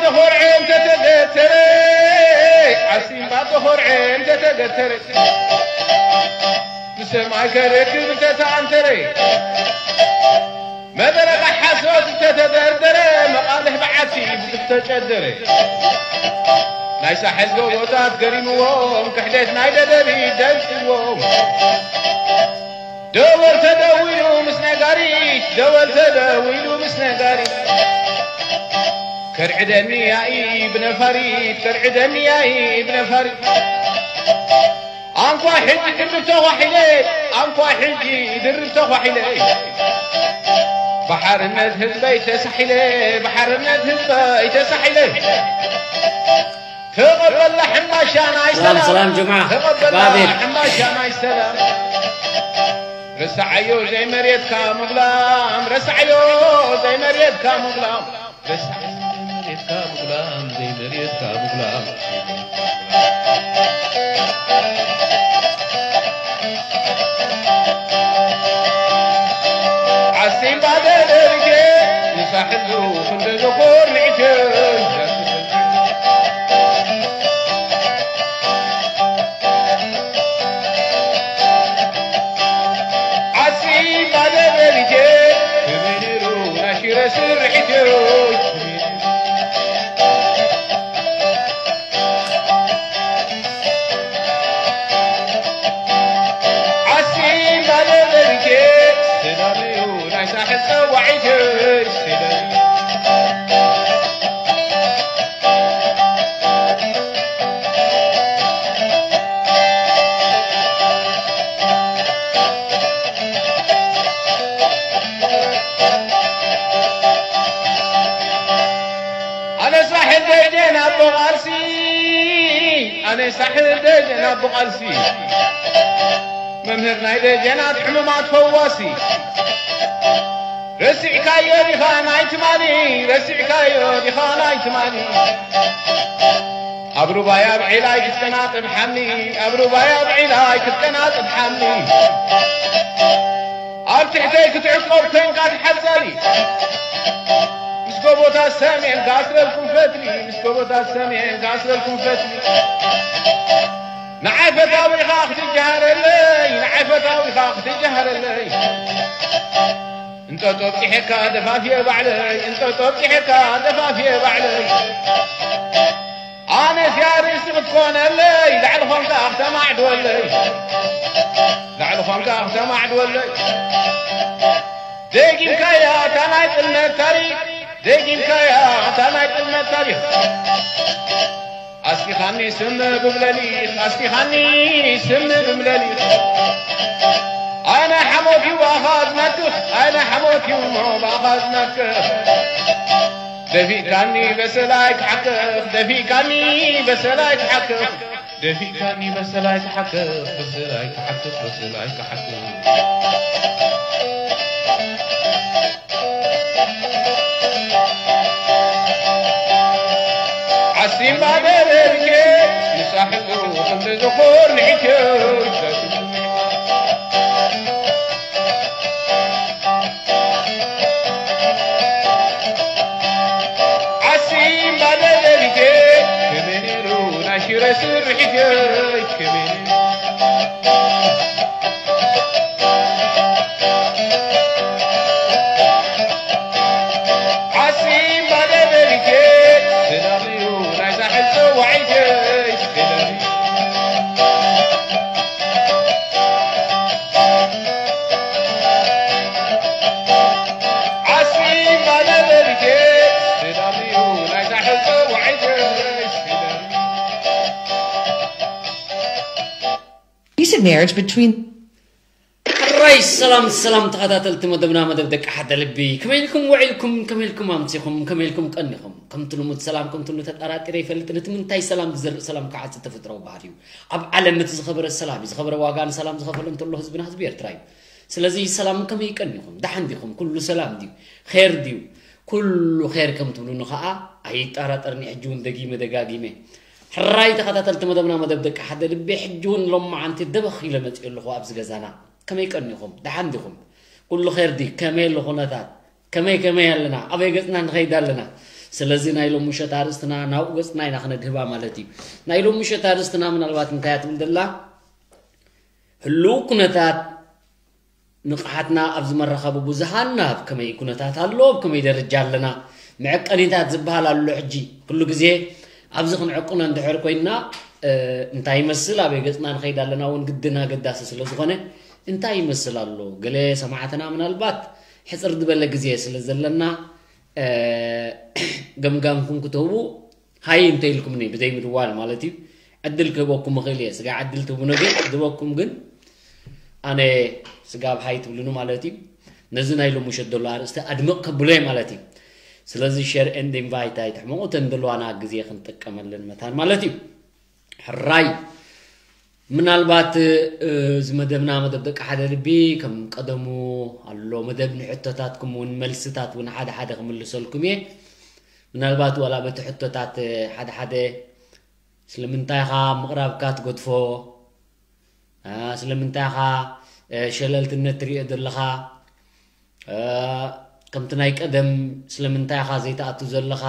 ተኾርዐ እንተተገተረ፣ ዓሲምባ ተኾርዐ እንተተገተረ፣ ንሰማይ ከረክብ እንተተኣንተረ፣ መበረቓ ሓሶት እንተተደርደረ፣ መቓልሕ በዓቲ ብዙሕ ተጨደረ። ናይ ሳሕል ጎቦታት ገሪምዎም፣ ክሕደት ናይ ደደቢት ደንቂዎም። ደወል ተደዊሉ ምስ ነጋሪት፣ ደወል ተደዊሉ ምስ ነጋሪት፣ ከርዕደኒ ያኢ ብነፋሪት፣ ከርዕደኒ ያኢ ብነፋሪት። ኣንኳ ሕጂ ድርብ ተኳሒለ፣ ኣንኳ ሕጂ ድርብ ተኳሒለ፣ ብሓርነት ህዝበይ ተሳሒለ፣ ብሓርነት ህዝበይ ተሳሒለ። ተቐበልና ሕምባሻ ናይ ሰላም፣ ሰላም፣ ሰላም ጅምዓ። ተቐበልና ኣሕባቢ። ሕምባሻ ናይ ሰላም። ረሳዓዮ ዘይመሬትካ ምቕላም፣ ረሳዓዮ ዘይመሬትካ ምቕላም፣ ረሳዓዮ ዘይመሬትካ ምቕላም፣ ዘይመሬትካ ምቕላም። ዓሲምባ ደደቢቴ ንሳሕል ክንደ ዘኾርዕቴ። ዓሲምባ ደደቢቴ ክምንሩ ናሽረ ስርሒቴ። ዓሲምባ ደደቢቴ ሰላምዩ ናይ ሳሕል ጸዋዒቴ። ሰላምዩ። ኣነ ሳሕል ደጀን ኣቦ ቃልሲ፣ ኣነ ሳሕል ደጀን ኣቦ ቃልሲ፣ መምህር ናይ ደጀናት ሕሙማት ፈዋሲ። ረሲዕካዮ ዲኻ ናይ ትማሊ፣ ረሲዕካዮ ዲኻ ናይ ትማሊ። ኣብ ሩባይ ኣብ ዒላይ ክትቀናጥብ ሓምሊ፣ ኣብ ሩባይ ኣብ ዒላይ ክትቀናጥብ ሓምሊ። ኣብ ትሕተይ ክትዕቆብ ኮንካ ትሓዛሊ። ምስ ጎቦታት ሰሜን ክኣስረልኩም ፈትሊ፣ ምስ ጎቦታት ሰሜን ክኣስረልኩም ፈትሊ። ንዓይ ፈታዊኻ ክትጀሃረለይ፣ ንዓይ ፈታዊኻ ክትጀሃረለይ። እንጠጦ ኣብፂሐካ ደፋፍየ ባዕለይ፣ እንጠጦ ኣብፂሐካ ደፋፍየ ባዕለይ። ኣነስ ያ ርእሲ ክትኮነለይ፣ ላዕሊ ኾንካ ክተማዕድወለይ፣ ላዕሊ ኾንካ ክተማዕድወለይ። ደጊምካያ እታ ናይ ጥልመት ታሪኽ፣ ደጊምካያ እታ ናይ ጥልመት ታሪኽ። ኣስቲኻኒ ስም ብምለሊኽ፣ ኣስቲኻኒ ስም ብምለሊኽ። ኣነ ሓሞት እዩ ብኣኻ ዝነክኽ፣ ኣነ ሓሞት እዩ እሞ ብኣኻ ዝነክኽ። ደፊእካኒ በሰላይ ክሓክኽ፣ ደፊእካኒ በሰላይ ክሓክኽ። ደፊእካኒ በሰላይ ክሓክኽ፣ በሰላይ ክሓክኽ፣ በሰላይ ክሓክኽ። ዓሲምባ ደረርጌ ንሳሕሉ ከም ዝኾር ንዒትዮ። ዓሲምባ ደረርጌ ከመይ ነይሩ ናይ ሽረ ስርሒት ከመይ ነይሩ። ዓሲምባ ደበሊቴ ሰላምዩ ናይ ሳሕል ጸዋዒቴ ሰላምዩ። ዓሲምባ ደበሊቴ ሰላምዩ ናይ ሳሕል ጸዋዒቴ ሰላምዩ። Decent marriage between ሕራይ ሰላም ሰላም ተኸታተልቲ መደብና መደብ ደቂ ሓደ ልቢ ከመይ ኢልኩም ውዒልኩም ከመይ ኢልኩም ኣምሲኹም ከመይ ኢልኩም ቀኒኹም ከምቲ ልሙድ ሰላም ከምቲ ተጠራጢረ ይፈልጥን እቲ ምንታይ ሰላም ዝዘርእ ሰላም ክዓጽድ ተፈጥራዊ ባህሪ እዩ ኣብ ዓለም እቲ ዝኸበረ ሰላም እዩ ዝኸበረ ዋጋ ንሰላም ዝኸፈለ እንተሎ ህዝብና ህዝቢ ኤርትራ እዩ ስለዚ ሰላም ከመይ ቀኒኹም ደሓን ዲኹም ኩሉ ሰላም ድዩ ኼር ድዩ ኩሉ ኼር ከም ትብሉኒ ኸኣ ኣይጠራጠርን ሕጂ እውን ደጊመ ደጋጊመ ሕራይ ተኸታተልቲ መደብና መደብ ደቂ ሓደ ልቢ ሕጂ እውን ሎማዓንቲ ደበኽ ኢለ መፅእ ኣለኹ ኣብዚ ገዛና ከመይ ቀኒኹም ደሓን ዲኹም ኩሉ ኼር ዲ ከመይ ኣሎ ኩነታት ከመይ ከመይ ኣለና ኣበይ ገፅና ንኸይድ ኣለና ስለዚ ናይ ሎም ምሸት ኣርእስትና ናብኡ ገጽና ኢና ክነድህባ ማለት እዩ። ናይ ሎም ምሸት ኣርእስትና ምናልባት እንታይ እያ ትብል ዘላ? ህሉው ኩነታት ንቕሓትና ኣብዚ መራኸቢ ብዙሃንና ኣብ ከመይ ኩነታት ኣሎ፣ ኣብ ከመይ ደረጃ ኣለና፣ መዐቀኒታት ዝበሃል ኣሎ። ሕጂ ኩሉ ግዜ ኣብዚ ክንዕቅኖ እንድሕር ኮይንና፣ እ፣ እንታይ ይመስል፣ ኣበይ ገጽና ንኸይድ ኣለና እውን ግድን ኣገዳሲ ስለ ዝኾነ፣ እንታይ ይመስል ኣሎ፣ ገለ ሰማዕትና ምናልባት ሕጽር ዝበለ ግዜ ስለ ዘለና፣ እ፣ ገምጋምኩም ክትህቡ ሃይ እንተ ኢልኩምኒ ብዘይ ምድዋል ማለት እዩ። ዕድል ክህበኩም እኽእል እየ። ስጋ ዕድል ትህቡኒ ግን ዝህበኩም ግን ኣነ ስጋብ ሃይ ትብሉኒ ማለት እዩ። ነዚ ናይ ሎሚ ምሸት ዘሎ ኣርእስቲ ኣድምቕ ከብሎ እየ ማለት እዩ። ስለዚ ሸር ኤንድ ኢንቫይት ኣይትሕመቑ፣ እተን ዘለዋና ግዜ ክንጥቀመለን መታን ማለት እዩ። ሕራይ ምናልባት፣ እ፣ እዚ መደብና መደብ ደቂ ሓደ ልቢ ከም ቀደሙ ኣሎ። መደብ ንሕቶታትኩም እውን መልስታት እውን ሓደ ሓደ ክምልሰልኩም እየ። ምናልባት ዋላ በቲ ሕቶታት፣ እ፣ ሓደ ሓደ ስለምንታይ ኢኻ ምቕራብካ ትገድፎ? እ፣ ስለምንታይ ኢኻ፣ እ፣ ሸለልትነት ትሪኦ ዘለኻ? እ፣ ከምቲ ናይ ቀደም ስለምንታይ ኢኻ ዘይትኣቱ ዘለኻ?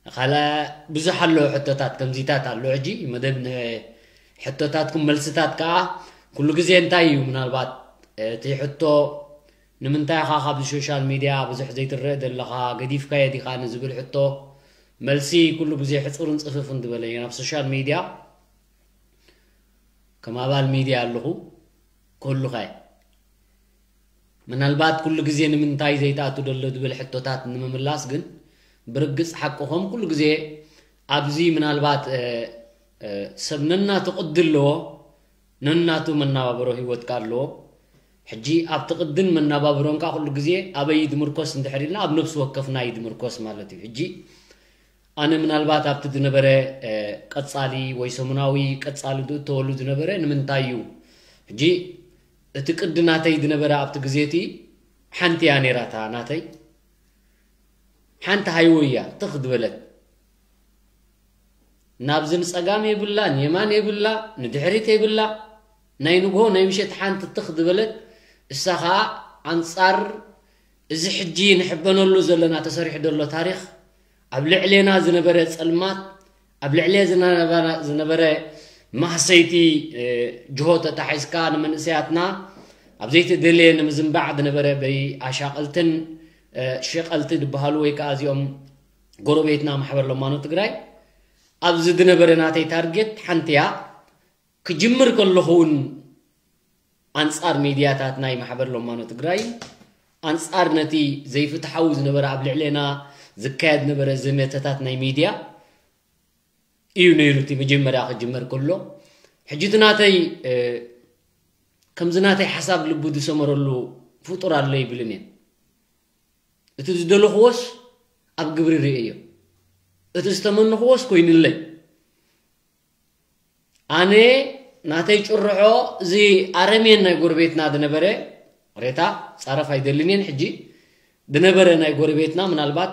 ካልእ ብዙሕ ኣሎ ሕቶታት፣ ከምዚታት ኣሎ። ሕጂ መደብ ንሕቶታትኩም መልስታት ከኣ ኩሉ ግዜ እንታይ እዩ? ምናልባት እቲ ሕቶ ንምንታይ ኢኻ ካብዚ ሶሻል ሚድያ ብዙሕ ዘይትረአ ዘለኻ? ገዲፍካዮ ዲኻ ንዝብል ሕቶ መልሲ ኩሉ ግዜ ሕጹርን ጽፍፍን ዝበለ እዩ። ናብ ሶሻል ሚድያ ከም ኣባል ሚድያ ኣለኹ ክህሉኻ እየ። ምናልባት ኩሉ ግዜ ንምንታይ ዘይትኣቱ ደሎ ዝብል ሕቶታት ንምምላስ ግን ብርግጽ ሓቅኹም ኩሉ ግዜ ኣብዚ ምናልባት፣ እ፣ እ፣ ሰብ ነናቱ ቅዲ ኣለዎ፣ ነናቱ መናባብሮ ህይወትካ ኣለዎ። ሕጂ ኣብቲ ቅድን መናባብሮንካ ኩሉ ግዜ ኣበይ ድምርኮስ እንድሕር ኢልና ኣብ ነፍሲ ወከፍና እዩ ድምርኮስ ማለት እዩ። ሕጂ ኣነ ምናልባት ኣብቲ ዝነበረ፣ እ፣ ቀጻሊ ወይ ሰሙናዊ ቀጻሊ ዝእተወሉ ዝነበረ ንምንታይ እዩ? ሕጂ እቲ ቅዲ ናተይ ዝነበረ ኣብቲ ግዜ እቲ ሓንቲ እያ ነይራ እታ ናተይ። ሓንቲ ሃይወይ እያ ትኽ ዝበለት። ናብዚ ንጸጋም የብላ፣ ንየማን የብላ፣ ንድሕሪት የብላ። ናይ ንግሆ ናይ ምሸት ሓንቲ ትኽ ዝበለት፣ እሳ ኸኣ ኣንጻር እዚ ሕጂ ንሕበነሉ ዘለና ተሰሪሑ ዘሎ ታሪኽ፣ ኣብ ልዕሌና ዝነበረ ጸልማት፣ ኣብ ልዕሌ ዝነበረ፣ ዝነበረ ማህሰይቲ፣ እ፣ ጅሆ ተታሒዝካ ንመንእሰያትና ኣብ ዘይተደልየ ንምዝንባዕ ዝነበረ በይ ኣሻቐልትን፣ እ፣ ሸቐልቲ ዝበሃሉ ወይ ከኣ እዚኦም ጎረቤትና ማሕበር ለማኖ ትግራይ ኣብዚ ዝነበረ ናተይ ታርጌት ሓንቲ እያ። ክጅምር ከለኹ እውን ኣንጻር ሚድያታት ናይ ማሕበር ለማኖ ትግራይ፣ ኣንጻር ነቲ ዘይፍትሓዊ ዝነበረ ኣብ ልዕሌና ዝካየድ ነበረ ዘመተታት ናይ ሚድያ እዩ ነይሩ እቲ መጀመርያ ክጅመር ከሎ። ሕጂ እቲ ናተይ፣ እ፣ ከምዚ ናተይ ሓሳብ ልቡ ዝሰመረሉ ፍጡር ኣሎ ይብልን እየ። እቲ ዝደለኽዎስ ኣብ ግብሪ ርእየዮ። እቲ ዝተመንኽዎስ ኮይኑለይ። ኣነ ናተይ ጭርሖ እዚ ኣረሜን ናይ ጎረቤትና ዝነበረ ሬታ ጻረፍ ኣይደልን እየን። ሕጂ ዝነበረ ናይ ጎረቤትና ምናልባት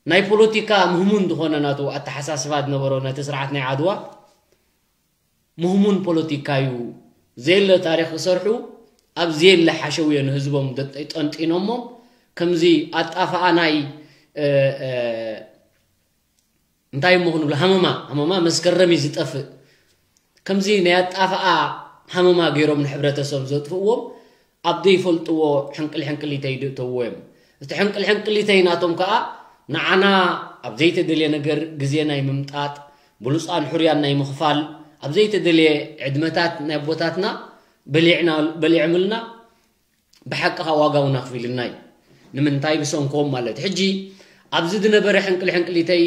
ናይ ፖለቲካ ምህሙን ዝኾነ ናቱ ኣተሓሳስባ ዝነበሮ ነቲ ስርዓት ናይ ዓድዋ ምህሙን ፖለቲካ እዩ። ዘየለ ታሪኽ ክሰርሑ ኣብ ዘየለ ሓሸውዮ ንህዝቦም ደጠ-፣ ጠንጢኖሞም ከምዚ ኣጣፍኣ ናይ፣ እ፣ እ፣ እንታይ እሞ ክንብሎ፣ ሃመማ፣ ሃመማ መስከረም እዩ ዝጠፍእ። ከምዚ ናይ ኣጣፍኣ ሃመማ ገይሮም ንሕብረተሰብ ዘጥፍእዎም ኣብ ዘይፈልጥዎ ሕንቅል ሕንቅሊተይ ድእተውዎ እዮም። እቲ ሕንቅል ሕንቅሊተይ ናቶም ከኣ ንዓና ኣብ ዘይተደልየ ነገር ግዜ ናይ ምምጣጥ፣ ብሉጻን ሕሩያን ናይ ምኽፋል፣ ኣብ ዘይተደልየ ዕድመታት ናይ ኣቦታትና በሊዕና፣ በሊዖምልና፣ ብሓቂ ከኣ ዋጋ እውን ኣኽፊልና እዩ። ንምንታይ ብሰንኮም ማለት እዩ። ሕጂ ኣብዚ ዝነበረ ሕንቅል ሕንቅሊተይ፣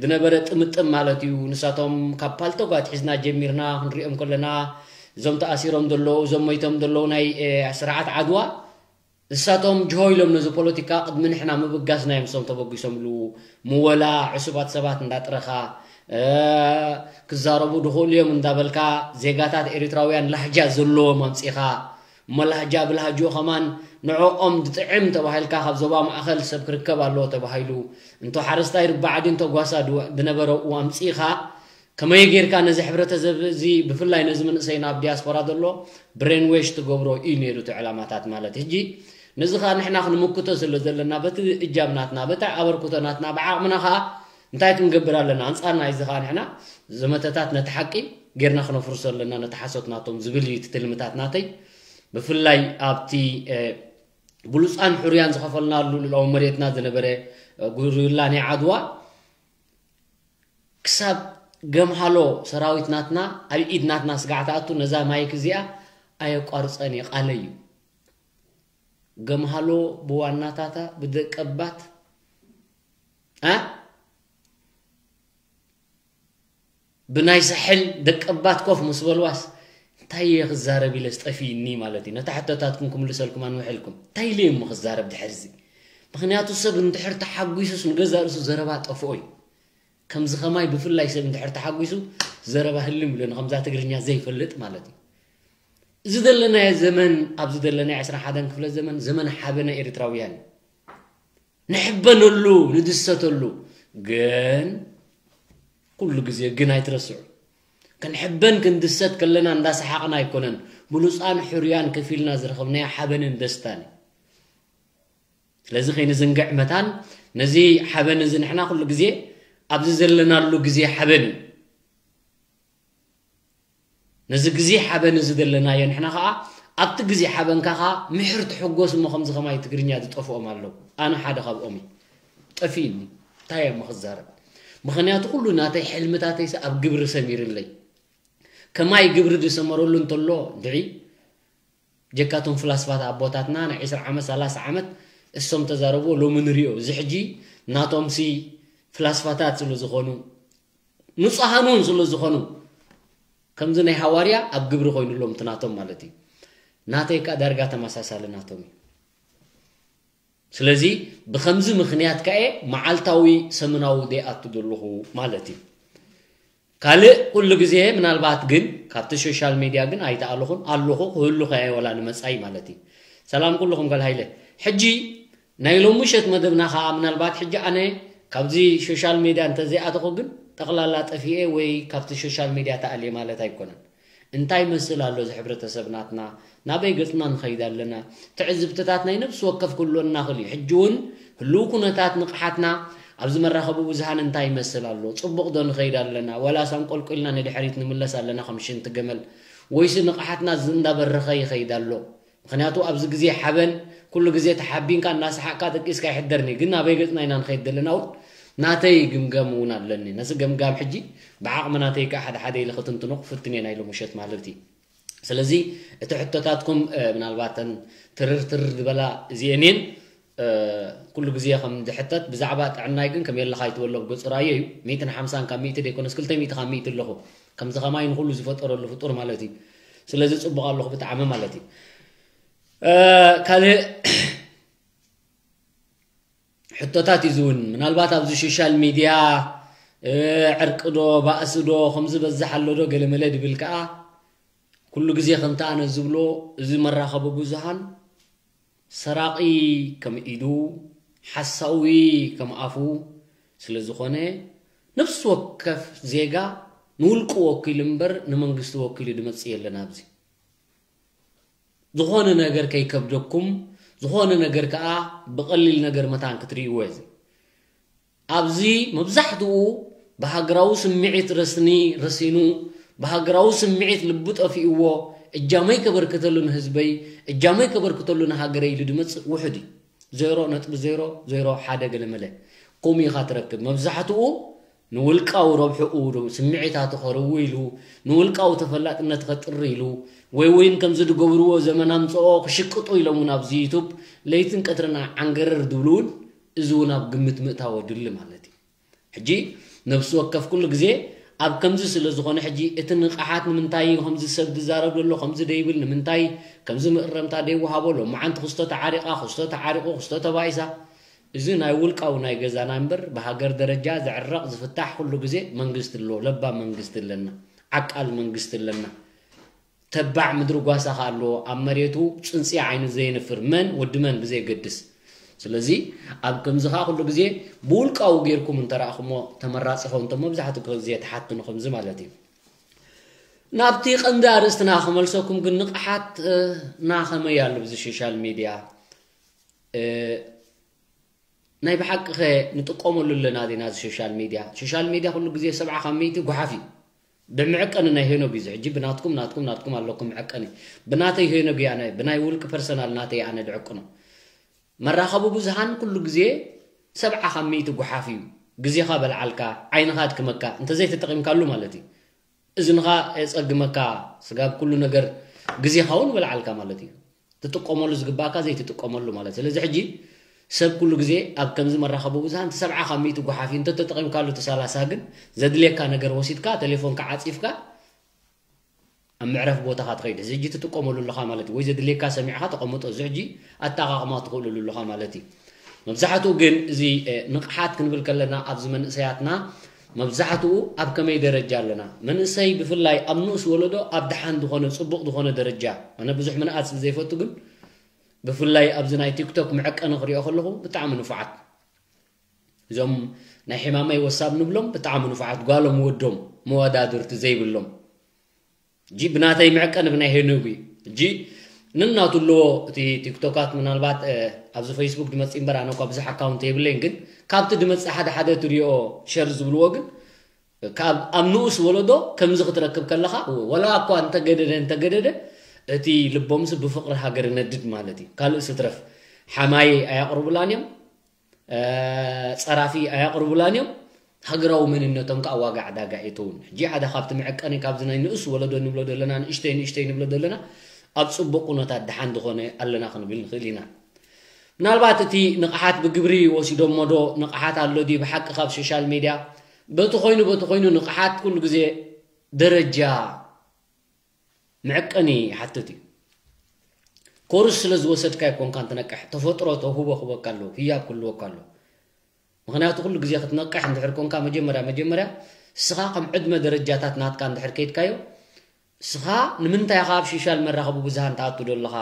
ዝነበረ ጥምጥም ማለት እዩ። ንሳቶም ካብ ፓልቶግ ኣትሒዝና ጀሚርና ክንሪኦም ከለና፣ እዞም ተኣሲሮም ዘለዉ፣ እዞም ሞይቶም ዘለዉ ናይ፣ እ፣ ስርዓት ዓድዋ፣ ንሳቶም ጅሆ ኢሎም ነዚ ፖለቲካ ቅድሚ ንሕና ምብጋስና እዮም እሶም ተበጊሶምሉ። ምወላ ዕሱባት ሰባት እንዳጥረኻ፣ እ፣ ክዛረቡ ድኽእሉ እዮም እንዳበልካ፣ ዜጋታት ኤርትራውያን ላህጃ ዘለዎም ኣምጺኻ፣ እሞ ላህጃ ብላህጅኡ ከማን ንዕኦም ዝጥዕም ተባሂልካ ካብ ዞባ ማእኸል ሰብ ክርከብ ኣለዎ ተባሂሉ፣ እንቶ ሓረስታይ ርባዕዲ እንቶ ጓሳ ድወ-፣ ዝነበረ እዋን ኣምጺእኻ፣ ከመይ ጌርካ ነዚ ሕብረተሰብ እዚ ብፍላይ ነዚ መንእሰይና ኣብ ዲያስፖራ ዘሎ ብሬንዌሽ ትገብሮ እዩ ነይሩ እቲ ዕላማታት ማለት። ሕጂ ነዚ ኸዓ ንሕና ክንምክቶ ስለ ዘለና፣ በቲ እጃም ናትና፣ በቲ ኣበርክቶ ናትና፣ ብዓቕምና ኸዓ እንታይ ክንገብር ኣለና? ኣንጻር ናይዚ ኸዓ ንሕና ዘመተታት ነቲ ሓቂ ጌርና ክነፍርሶ ኣለና፣ ነቲ ሓሶት ናቶም ዝብል እዩ እቲ ትልምታት ናተይ። ብፍላይ ኣብቲ፣ እ፣ ብሉጻን ሕሩያን ዝኸፈልናሉ ልኡላዊ መሬትና ዝነበረ፣ እ፣ ጉሪላ ናይ ዓድዋ፣ ክሳብ ገምሃሎ ሰራዊት ናትና ኣብ ኢድ ናትና ስጋዕ ትኣቱ፣ ነዛ ማይክ እዚኣ ኣየቋርጸን እየ፣ ቃለይ እዩ። ገምሃሎ ብዋናታታ ብደቀባት፣ እ፣ ብናይ ሳሕል ደቀባት ኮፍ ምስ በልዋስ፣ እንታይ እየ ክዛረብ ኢለስ ጠፊእኒ ማለት እዩ። ነታ ሕቶታትኩም ክምልሰልኩም ኣንውሐልኩም። እንታይ ኢለ እየ እሞ ክዛረብ ድሕርዚ? ምኽንያቱ ሰብ እንድሕር ተሓጒሱስ ንገዛእ ርእሱ ዘረባ ጠፍኦ እዩ። ከምዚ ኸማይ ብፍላይ ሰብ እንድሕር ተሓጒሱ ዘረባ ህልም ኢሉ ንኸምዛ ትግርኛ ዘይፈልጥ ማለት እዩ። እዚ ዘለናዮ ዘመን፣ ኣብዚ ዘለናዮ ዕስራን ሓደን ክፍለ ዘመን፣ ዘመን ሓበነ ኤርትራውያን እዩ። ንሕበነሉ፣ ንድሰተሉ። ግን ኩሉ ግዜ ግን ኣይትረስዑ። ክንሕበን ክንድሰት ከለና እንዳሰሓቕና ኣይኮነን። ብሉጻን ሕሩያን ከፊልና ዝረኸብናዮ ሓበንን ደስታን እዩ። ስለዚ ከይንዝንግዕ መታን ነዚ ሓበን እዚ ንሕና ኩሉ ግዜ ኣብዚ ዘለናሉ ግዜ ሓበን እዩ። ነዚ ግዜ ሓበን እዚ ዘለናዮ ንሕና ኸዓ ኣብቲ ግዜ ሓበንካ ኸዓ ምሕር ትሕጎስ እሞ ከምዚ ኸማይ ትግርኛ ዝጠፍኦም ኣለዉ። ኣነ ሓደ ካብኦም እየ። ጠፊእኒ። እንታይ እየ እሞ ክዛረብ? ምኽንያቱ ኩሉ ናተይ ሕልምታተይሲ ኣብ ግብሪ ሰሚርለይ። ከማይ ግብሪ ዝሰመረሉ እንተሎ እንድዒ ጀካቶም ፍላስፋት ኣቦታትና ናይ ዕስራ ዓመት፣ ሰላሳ ዓመት እሶም ተዛረብዎ ሎሚ ንሪኦ። እዚ ሕጂ ናቶምሲ ፍላስፋታት ስለ ዝኾኑ፣ ንጹሃን እውን ስለ ዝኾኑ፣ ከምዚ ናይ ሃዋርያ ኣብ ግብሪ ኮይኑሎም እቲ ናቶም ማለት እዩ። ናተይ ከኣ ዳርጋ ተመሳሳሊ ናቶም እዩ። ስለዚ ብኸምዚ ምኽንያት ከኣ መዓልታዊ ሰሙናዊ ዘይኣቱ ዘለኹ ማለት እዩ። ካልእ ኩሉ ግዜ ምናልባት ግን ካብቲ ሶሻል ሜድያ ግን ኣይተኣለኹን፣ ኣለኹ፣ ክህሉ ከኣ ወላ ንመጻኢ ማለት እዩ። ሰላም ኩልኹም ጓል ሃይለ። ሕጂ ናይ ሎሚ ምሸት መደብና ከኣ ምናልባት ሕጂ ኣነ ካብዚ ሶሻል ሜድያ እንተዘይኣተኹ ግን ጠቕላላ ጠፊኤ ወይ ካብቲ ሶሻል ሜድያ ተኣልየ ማለት ኣይኮነን። እንታይ ይመስል ኣሎ እዚ ሕብረተሰብ ናትና? ናበይ ገጽና ንኸይድ ኣለና? ትዕዝብትታት ናይ ነፍሲ ወከፍ ክህልወና ይኽእል እዩ። ሕጂ እውን ህልው ኩነታት ንቕሓትና ኣብዚ መራኸቢ ብዙሃን እንታይ ይመስል ኣሎ? ጽቡቕ ዶ ንኸይድ ኣለና? ዋላስ ኣንቆልቂልና ንድሕሪት ንምለስ ኣለና ከም ሽንቲ ገመል? ወይሲ ንቕሓትና እዚ እንዳበረኸ ይኸይድ ኣሎ? ምኽንያቱ ኣብዚ ግዜ ሓበን፣ ኩሉ ግዜ ተሓቢንካ እናሰሓቕካ ደቂስካ ይሕደርኒ። ግን ናበይ ገጽና ኢና ንኸይድ ዘለና እውን ናተይ ግምጋም እውን ኣለኒ። ነዚ ገምጋም ሕጂ ብዓቕሚ ናተይ ከኣ ሓደ ሓደ ኢለ ክትንትኖ ክፍትን እየ ናይ ሎሚ ምሸት ማለት እዩ። ስለዚ እቲ ሕቶታትኩም፣ እ፣ ምናልባት እተን ትርር ትርር ዝበላ እዚአን እየን። እ፣ ኩሉ ግዜ ከም ዝሕተት ብዛዕባ ጥዕናይ ግን ከም የለኻ ይትበሎ ኣብ ገጹ ራእዮ እዩ። ሚእትን ሓምሳን ካብ ሚእቲ ደይኮነስ ክልተ ሚእቲ ካብ ሚእቲ ኣለኹ። ከምዚ ኸማይ ንኹሉ ዝፈጠረሉ ፍጡር ማለት እዩ። ስለዚ ጽቡቕ ኣለኹ ብጣዕሚ ማለት እዩ። እ፣ ካልእ ሕቶታት እዩ ዝውን። ምናልባት ኣብዚ ሶሻል ሚድያ፣ እ፣ ዕርቂ ዶ፣ ባእሲ ዶ፣ ከምዚ በዝሕ ኣሎ ዶ፣ ገለመለ ድብል ከኣ፣ ኩሉ ግዜ ከምቲ ኣነ ዝብሎ፣ እዚ መራኸቢ ብዙሃን ሰራቒ ከም ኢዱ፣ ሓሳዊ ከም ኣፉ ስለ ዝኾነ፣ ነፍሲ ወከፍ ዜጋ ንውልቁ ወኪሉ እምበር ንመንግስቲ ወኪሉ ድመጽእ የለን ኣብዚ። ዝኾነ ነገር ከይከብደኩም፣ ዝኾነ ነገር ከኣ ብቐሊል ነገር መታን ክትርእይዎ እዚ። ኣብዚ መብዛሕትኡ ብሃገራዊ ስምዒት ረስኒ ረሲኑ፣ ብሃገራዊ ስምዒት ልቡ ጠፊእዎ፣ እጃመይ ከበርክተሉ ንህዝበይ፣ እጃመይ ከበርክተሉ ንሃገረይ ኢሉ ድመጽእ ውሑድ እዩ። ዜሮ ነጥቢ ዜሮ ዜሮ ሓደ ገለመለ። ከምኡ ኢኻ ትረክብ። መብዛሕትኡ ንውልቃዊ ረብሕኡ ስምዒታቱ ከርዊ ኢሉ፣ ንውልቃዊ ተፈላጥነት ከጥሪ ኢሉ፣ ወይ እውን ከምዚ ዝገብርዎ ዘመን ኣምጽኦ ክሽቅጡ ኢሎም እውን ኣብዚ ዩቱብ ለይትን ቀትርን ዓንገረር ዝብሉ እውን፣ እዚ እውን ኣብ ግምት ምእታው ኣድሊ ማለት እዩ። ሕጂ ነብሲ ወከፍ ኩሉ ግዜ ኣብ ከምዚ ስለ ዝኾነ፣ ሕጂ እቲ ንቕሓት ንምንታይ ከምዚ ሰብ ዝዛረብ ዘሎ፣ ከምዚ ደይብል ንምንታይ፣ ከምዚ ምእረምታ ደይወሃቦ፣ ሎመዓንቲ ክስቶ ተዓሪቓ፣ ክስቶ ተዓሪቑ፣ ክስቶ ተባኢሳ፣ እዚ ናይ ውልቃዊ ናይ ገዛና እምበር፣ ብሃገር ደረጃ ዝዕረቕ ዝፍታሕ ኩሉ ግዜ መንግስቲ ኣሎ፣ ለባም መንግስቲ ኣለና፣ ዓቃል መንግስቲ ኣለና። ተባዕ ምድሪ ጓሳ ከኣ ኣለዎ፣ ኣብ መሬቱ ጽንጽያ ዓይኑ ዘየንፍር መን ወዲ መን ብዘየገድስ። ስለዚ ኣብ ከምዚ ከኣ ኩሉ ግዜ ብውልቃዊ ጌርኩም እንተረኣኹሞ ተመራጺ ይኸውን። እቶም መብዛሕትኡ ግዜ ትሓትኑ ከምዚ ማለት እዩ። ናብቲ ቀንዲ ኣርእስትና ክመልሰኩም ግን ንቕሓት፣ እ፣ ና ከመይ ኣሎ ብዚ ሶሻል ሚድያ? ናይ ብሓቂ ኸ ንጥቀመሉ ኣለና ዲና እዚ ሶሻል ሚድያ? ሶሻል ሚድያ ኩሉ ግዜ ሰብዓ ካብ ሚእቲ ጓሓፍ እዩ። ብመዐቀኒ ናይ ሄኖግ እዩ እዚ። ሕጂ ብናትኩም፣ ናትኩም፣ ናትኩም ኣለኩም መዐቀኒ። ብናተይ ሄኖግ እየ ኣነ፣ ብናይ ውልቂ ፐርሰናል ናተይ ኣነ ድዕቅኖ። መራኸቢ ብዙሃን ኩሉ ግዜ ሰብዓ ካብ ሚእቲ ጓሓፍ እዩ። ግዜኻ በልዓልካ፣ ዓይንኻ ኣድክመካ፣ እንተዘይተጠቒምካሉ ማለት እዩ። እዝንኻ የጸግመካ፣ ስጋብ ኩሉ ነገር ግዜኻ እውን በልዓልካ ማለት እዩ። ትጥቀመሉ ዝግባእካ ዘይትጥቀመሉ ማለት። ስለዚ ሕጂ ሰብ ኩሉ ግዜ ኣብ ከምዚ መራኸቢ ብዙሃን እቲ ሰብዓ ካብ ሚእቲ ጓሓፍ እዩ። እንተተጠቒምካሉ እቲ ሰላሳ ግን ዘድልየካ ነገር ወሲድካ፣ ቴሌፎንካ ዓጺፍካ ኣብ መዕረፊ ቦታኻ ትኸይድ። እዚ ሕጂ ትጥቀመሉ ኣለኻ ማለት እዩ። ወይ ዘድልየካ ሰሚዕኻ ተቐምጦ። እዚ ሕጂ ኣጠቓቕማ ትኽእልሉ ኣለኻ ማለት እዩ። መብዛሕትኡ ግን እዚ፣ እ፣ ንቕሓት ክንብል ከለና ኣብዚ መንእሰያትና መብዛሕትኡ ኣብ ከመይ ደረጃ ኣለና? መንእሰይ ብፍላይ ኣብ ንኡስ ወለዶ ኣብ ደሓን ዝኾነ ጽቡቕ ዝኾነ ደረጃ። ኣነ ብዙሕ ምንኣት ስለ ዘይፈቱ ግን ብፍላይ ኣብዚ ናይ ቲክቶክ መዐቀኒ ክሪኦ ከለኹ ብጣዕሚ ንፉዓት። እዞም ናይ ሕማመይ ወሳብ ንብሎም ብጣዕሚ ንፉዓት፣ ጓሎም ወዶም መወዳድርቲ ዘይብሎም። ሕጂ ብናተይ መዐቀኒ ብናይ ሄኖግ እዩ። ሕጂ ንናቱ ኣለዎ እቲ ቲክቶካት ምናልባት፣ እ፣ ኣብዚ ፌስቡክ ድመጽእ እምበር ኣነ እኳ ብዙሕ ኣካውንት የብለይን፣ ግን ካብቲ ድመጽእ ሓደ ሓደ ትሪኦ ሸር ዝብልዎ ግን ካብ ኣብ ንኡስ ወለዶ ከምዚ ክትረክብ ከለኻ ወላ እኳ እንተገደደ እንተገደደ እቲ ልቦምስ ብፍቕሪ ሃገር ይነድድ ማለት እዩ። ካልእ ስትረፍ ሓማይ ኣያቕርቡላን እዮም፣ እ፣ ጸራፊ ኣያቕርቡላን እዮም። ሃገራዊ መንነቶም ከኣ ዋጋ ዕዳጋ እየትውን። ሕጂ ሓደ ካብቲ መዐቀኒ ካብዚ ናይ ንኡስ ወለዶ ንብሎ ዘለና ንእሽተይ ንእሽተይ ንብሎ ዘለና ኣብ ጽቡቕ ኩነታት ደሓን ዝኾነ ኣለና ክንብል ንኽእል ኢና። ምናልባት እቲ ንቕሓት ብግብሪ ወሲዶሞ ዶ ንቕሓት ኣሎ ድዩ ብሓቂ ካብ ሶሻል ሜድያ? በቲ ኮይኑ በቲ ኮይኑ ንቕሓት ኩሉ ግዜ ደረጃ መዐቀኒ ይሓትት እዩ። ኮርስ ስለ ዝወሰድካ ኣይኮንካን ትነቅሕ። ተፈጥሮ ተውህቦ ክህበካ ኣለዎ፣ ህያብ ክህልወካ ኣለዎ። ምኽንያቱ ኩሉ ግዜ ክትነቅሕ እንድሕር ኮንካ መጀመርያ መጀመርያ እስኻ ከም ዕድመ ደረጃታት ናትካ እንድሕር ከይድካዮ እስኻ ንምንታይ ኢኻ ኣብ ሶሻል መራኸቢ ብዙሃን ትኣቱ ዘለኻ?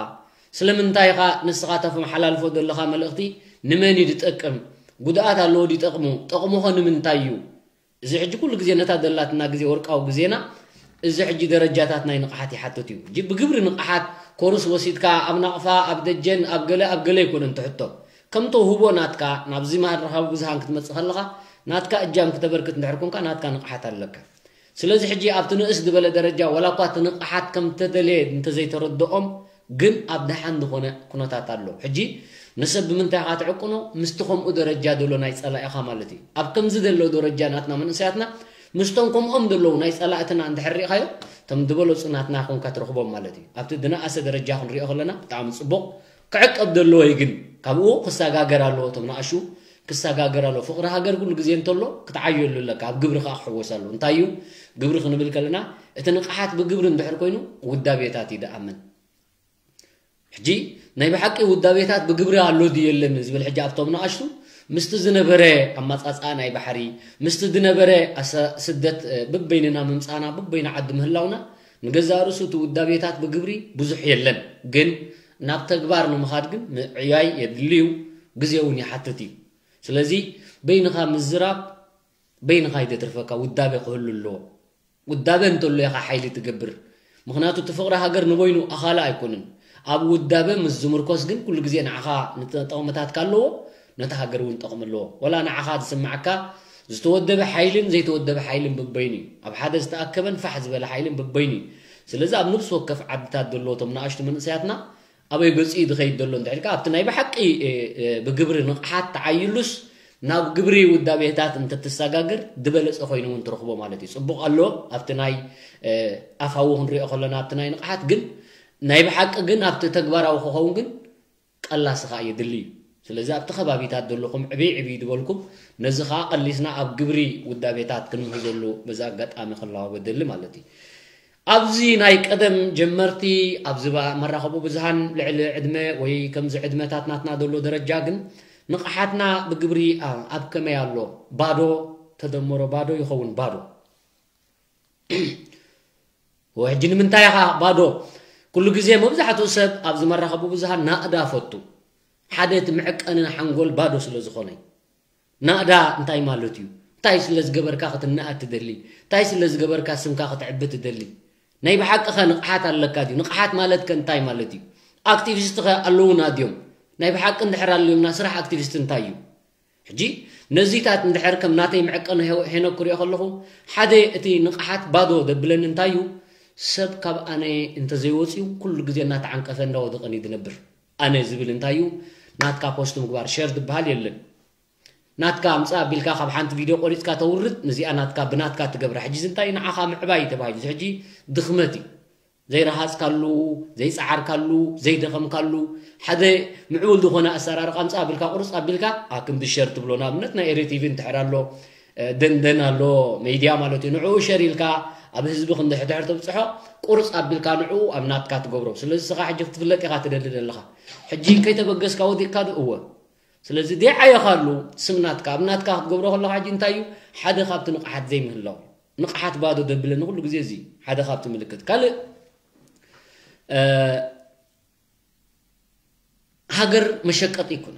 ስለምንታይ ኢኻ ንስኻ ተመሓላልፎ ዘለኻ መልእኽቲ ንመን እዩ ዝጠቅም? ጉድኣት ኣለዎ ድዩ ጠቕሙ? ጠቕሙኸ ንምንታይ እዩ? እዚ ሕጂ ኩሉ ግዜ ነታ ዘላትና ግዜ ወርቃዊ ግዜና እዚ ሕጂ ደረጃታት ናይ ንቕሓት ይሓትት እዩ። ሕጂ ብግብሪ ንቕሓት ኮርስ ወሲድካ ኣብ ናቕፋ፣ ኣብ ደጀን፣ ኣብ ገለ፣ ኣብ ገለ ኣይኮነን ትሕቶ። ከም ተውህቦ ናትካ ናብዚ መራኸቢ ብዙሃን ክትመጽእ ከለኻ ናትካ እጃም ክተበርክት እንድሕር ኮንካ ናትካ ንቕሓት ኣለካ። ስለዚ ሕጂ ኣብቲ ንእስ ዝበለ ደረጃ ዋላ እኳ እቲ ንቕሓት ከም ተደልየ እንተዘይተረድኦም ግን ኣብ ደሓን ዝኾነ ኩነታት ኣሎ። ሕጂ ንሰብ ብምንታይ ኢኻ ትዕቅኖ? ምስቲ ከምኡ ደረጃ ዘሎ ናይ ጸላኢኻ ማለት እዩ። ኣብ ከምዚ ዘሎ ደረጃ ናትና መንእሰያትና ምስቶም ከምኦም ዘለዉ ናይ ጸላእትና እንድሕር ሪእኻዮ እቶም ዝበለጹ ናትና ኮንካ ትረኽቦም ማለት እዩ። ኣብቲ ዝነኣሰ ደረጃ ክንሪኦ ከለና ብጣዕሚ ጽቡቕ። ክዕቀብ ዘለዎ እዩ ግን ካብኡ ክሰጋገር ኣለዎ። እቶም ንኣሹ ክሰጋገር ኣለዎ። ፍቕሪ ሃገር ኩሉ ግዜ እንተሎ ክትዓየሉ ኣለካ። ኣብ ግብሪ ከኣ ክሕወስ ኣለዎ። እንታይ እዩ ግብሪ ክንብል ከለና እቲ ንቕሓት ብግብሪ እንድሕር ኮይኑ ውዳቤታት እዩ ደኣምን። ሕጂ ናይ ብሓቂ ውዳቤታት ብግብሪ ኣሎ ድዩ የለን ዝብል ሕጂ ኣብቶም ንኣሽቱ ምስቲ ዝነበረ ኣመጻጽኣ ናይ ባሕሪ ምስቲ ዝነበረ ኣሰ-፣ ስደት፣ እ፣ ብበይንና ምምጻእና ብበይኑ ዓዲ ምህላውና ንገዛእ ርእሱ እቲ ውዳቤታት ብግብሪ ብዙሕ የለን። ግን ናብ ተግባር ንምኻድ ግን ምዕያይ የድልዩ፣ ግዜ እውን ይሓትት እዩ። ስለዚ በይንኻ ምዝራብ በይንኻ እዩ ዘትርፈካ፣ ውዳቤ ክህሉ ኣለዎ። ውዳበ እንተሎ ኢኻ ሓይሊ ትገብር። ምኽንያቱ እቲ ፍቕሪ ሃገር ንበይኑ ኣኻሊ ኣይኮንን። ኣብ ውዳበ ምስ ዝምርኮስ ግን ኩሉ ግዜ ንዓኻ ንጠቕምታት ካለዎ ነቲ ሃገር እውን ጠቕሚ ኣለዎ። ወላ ንዓኻ ዝስምዓካ ዝተወደበ ሓይልን ዘይተወደበ ሓይልን በበይኑ እዩ። ኣብ ሓደ ዝተኣከበን ፋሕ ዝበለ ሓይልን በበይኑ እዩ። ስለዚ ኣብ ነብሲ ወከፍ ዓድታት ዘለዉ እቶም ንኣሽቱ መንእሰያትና ኣበይ ገጹ እዩ ዝኸይድ ዘሎ እንድሕር ኢልካ ኣብቲ ናይ ብሓቂ፣ እ፣ እ፣ ብግብሪ ንቕሓት ተዓይሉስ ናብ ግብሪ ውዳቤታት እንተትሰጋገር ዝበለጸ ኮይኑ እውን ትረኽቦ ማለት እዩ። ጽቡቕ ኣሎ ኣብቲ ናይ፣ እ፣ ኣፋዊ ክንሪኦ ከለና ኣብቲ ናይ ንቕሓት ግን ናይ ብሓቂ ግን ኣብቲ ተግባራዊ ክኸውን ግን ቀላሲ ከኣ የድሊ እዩ። ስለዚ ኣብቲ ከባቢታት ዘለኹም ዕብይ ዕብይ ዝበልኩም ነዚ ከኣ ቀሊስና ኣብ ግብሪ ውዳቤታት ክንምህዘሉ በዚ ኣጋጣሚ ክለዋወጥ ደሊ ማለት እዩ። ኣብዚ ናይ ቀደም ጀመርቲ ኣብዚ ባ-፣ መራኸቢ ብዙሃን ልዕሊ ዕድመ ወይ ከምዚ ዕድመታት ናትና ዘሎ ደረጃ ግን ንቕሓትና ብግብሪ ኣ-፣ ኣብ ከመይ ኣሎ? ባዶ ተደመሮ ባዶ ይኸውን ባዶ። ሕጂ ንምንታይ ኢኻ ባዶ? ኩሉ ግዜ መብዛሕትኡ ሰብ ኣብዚ መራኸቢ ብዙሃን ናእዳ ፈቱ። ሓደ እቲ መዕቀኒ ሓንጎል ባዶ ስለ ዝኾነ እዩ። ናእዳ እንታይ ማለት እዩ? እንታይ ስለ ዝገበርካ ክትነኣድ ትደሊ? እንታይ ስለ ዝገበርካ ስምካ ክትዕቢ ትደሊ? ናይ ብሓቂ ኸ ንቕሓት ኣለካ ድዩ? ንቕሓት ማለት ከ እንታይ ማለት እዩ? ኣክቲቪስት ኸ ኣለዉና ድዮም? ናይ ብሓቂ እንድሕር ኣልዮምና ስራሕ ኣክቲቪስት እንታይ እዩ? ሕጂ ነዚታት እንድሕር ከም ናተይ መዐቀኒ ሄ- ሄኖክ ክሪኦ ከለኹ፣ ሓደ እቲ ንቕሓት ባዶ ደብለኒ እንታይ እዩ? ሰብ ካብ ኣነ እንተዘይወፅዩ ኩሉ ግዜ እናተዓንቀፈ እንዳወደቐን እዩ ዝነብር። ኣነ ዝብል እንታይ እዩ? ናትካ ፖስት ምግባር፣ ሸር ዝበሃል የለን። ናትካ ኣምፃ ኣቢልካ ካብ ሓንቲ ቪድዮ ቆሪፅካ ተውርድ፣ ነዚኣ ናትካ ብናትካ ትገብራ። ሕጂ እዚ እንታይ ንዓኻ ምዕባይ ተባሂሉ፣ እዚ ሕጂ ድኽመት እዩ። ዘይረሃፅካሉ፣ ዘይፀዓርካሉ፣ ዘይደኸምካሉ፣ ሓደ ምዕቡል ዝኾነ ኣሰራርቃ ኣምፃ ኣቢልካ ቁርፅ ኣቢልካ ኣክንዲ ሸር ትብሎ። ንኣብነት ናይ ኤሪ ቲቪ እንድሕር ኣሎ፣ ደንደን ኣሎ፣ ሜድያ ማለት እዩ። ንዕኡ ሸር ኢልካ ኣብ ህዝቢ ክንድሕድሕር ተብፅሖ፣ ቁርፅ ኣቢልካ ንዕኡ ኣብ ናትካ ትገብሮ። ስለዚ ስኻ ሕጂ ክትፍለጥ ኢኻ ትደሊ ዘለኻ። ሕጂ ከይተበገስካ ወዲቕካ ዶ? እወ። ስለዚ ደይዓየኻሉ ስም ናትካ ኣብ ናትካ ክትገብሮ ከለኻ ሕጂ እንታይ እዩ? ሓደ ካብቲ ንቕሓት ዘይምህላው። ንቕሓት ባዶ ደብለኒ ኩሉ ግዜ እዚ ሓደ ካብቲ ምልክት። ካልእ፣ እ፣ ሃገር መሸቀጢ ይኩነ።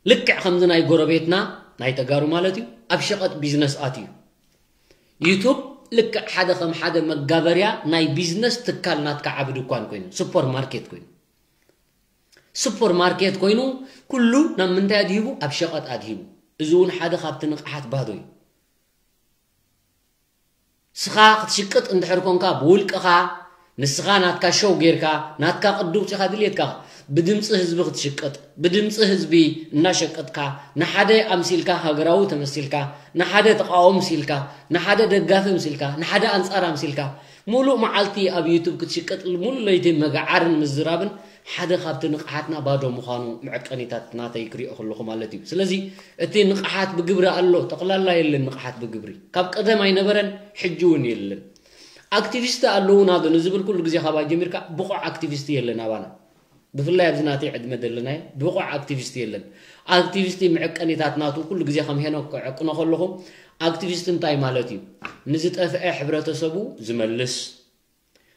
ልክዕ ከምዚ ናይ ጎረቤትና ናይ ተጋሩ ማለት እዩ፣ ኣብ ሸቐጥ ቢዝነስ ኣትዩ። ዩቱብ ልክዕ ሓደ ከም ሓደ መጋበርያ ናይ ቢዝነስ ትካል ናትካ ዓቢ ድኳን ኮይኑ፣ ሱፐር ማርኬት ኮይኑ። ሱፐር ማርኬት ኮይኑ ኩሉ ናብ ምንታይ ኣድሂቡ? ኣብ ሸቐጥ ኣድሂቡ። እዚ እውን ሓደ ካብቲ ንቕሓት ባዶ እዩ። ስኻ ክትሽቅጥ እንድሕር ኮንካ ብውልቅኻ፣ ንስኻ ናትካ ሾው ጌርካ፣ ናትካ ቅዲ ውፅኻ ድልየትካ ብድምፂ ህዝቢ ክትሽቅጥ፣ ብድምፂ ህዝቢ እናሸቀጥካ፣ ንሓደ ኣምሲልካ ሃገራዊ ተመሲልካ፣ ንሓደ ተቃዋሚ ምሲልካ፣ ንሓደ ደጋፊ ምሲልካ፣ ንሓደ ኣንፃር ኣምሲልካ፣ ሙሉእ መዓልቲ ኣብ ዩቱብ ክትሽቅጥ፣ ሙሉእ ለይቲ መግዓርን ምዝራብን ሓደ ካብቲ ንቕሓትና ባዶ ምዃኑ መዐቀኒታት ናተይ ክሪኦ ከለኹ ማለት እዩ። ስለዚ እቲ ንቕሓት ብግብሪ ኣሎ፣ ጠቕላላ የለን ንቕሓት ብግብሪ። ካብ ቀደም ኣይነበረን፣ ሕጂ እውን የለን። ኣክቲቪስት ኣለዉና ዶ ንዝብል ኩሉ ግዜ ካብ ጀሚርካ ብቑዕ ኣክቲቪስት የለን ኣባና። ብፍላይ ኣብዚ ናተይ ዕድመ ዘለናዮ ብቑዕ ኣክቲቪስት የለን። ኣክቲቪስት መዐቀኒታት ናቱ ኩሉ ግዜ ከም ሄኖክ ክዕቅኖ ከለኹ፣ ኣክቲቪስት እንታይ ማለት እዩ? ንዝጠፍአ ሕብረተሰቡ ዝመልስ፣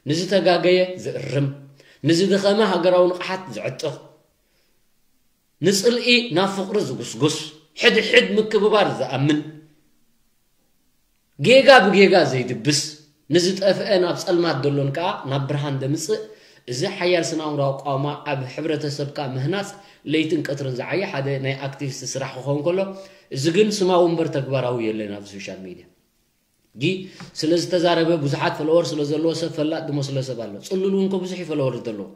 ንዝተጋገየ ዝእርም፣ ንዝድኸመ ሃገራዊ ንቕሓት ዝዕጥቕ፣ ንጽልኢ ናብ ፍቕሪ ዝጉስጉስ፣ ሕድሕድ ምክብባር ዝኣምን፣ ጌጋ ብጌጋ ዘይድብስ፣ ንዝጠፍአ ናብ ጸልማት ዘሎን ከኣ ናብ ብርሃን ዘምጽእ፣ እዚ ሓያል ስነ-ኣእምሮኣዊ ኣቃውማ ኣብ ሕብረተሰብካ ምህናጽ ለይትን ቀትርን ዝዓየ ሓደ ናይ ኣክቲቪስት ስራሕ ክኸውን ከሎ፣ እዚ ግን ስማዊ እምበር ተግባራዊ የለን ኣብዚ ሶሻል ሚድያ። ሕጂ ስለ ዝተዛረበ ብዙሓት ፎሎወር ስለ ዘለዎ ሰብ ፈላጥ ዝመስሎ ሰብ ኣሎ። ጽሉል እውን እኮ ብዙሕ እዩ ፎሎወር ዘለዎ።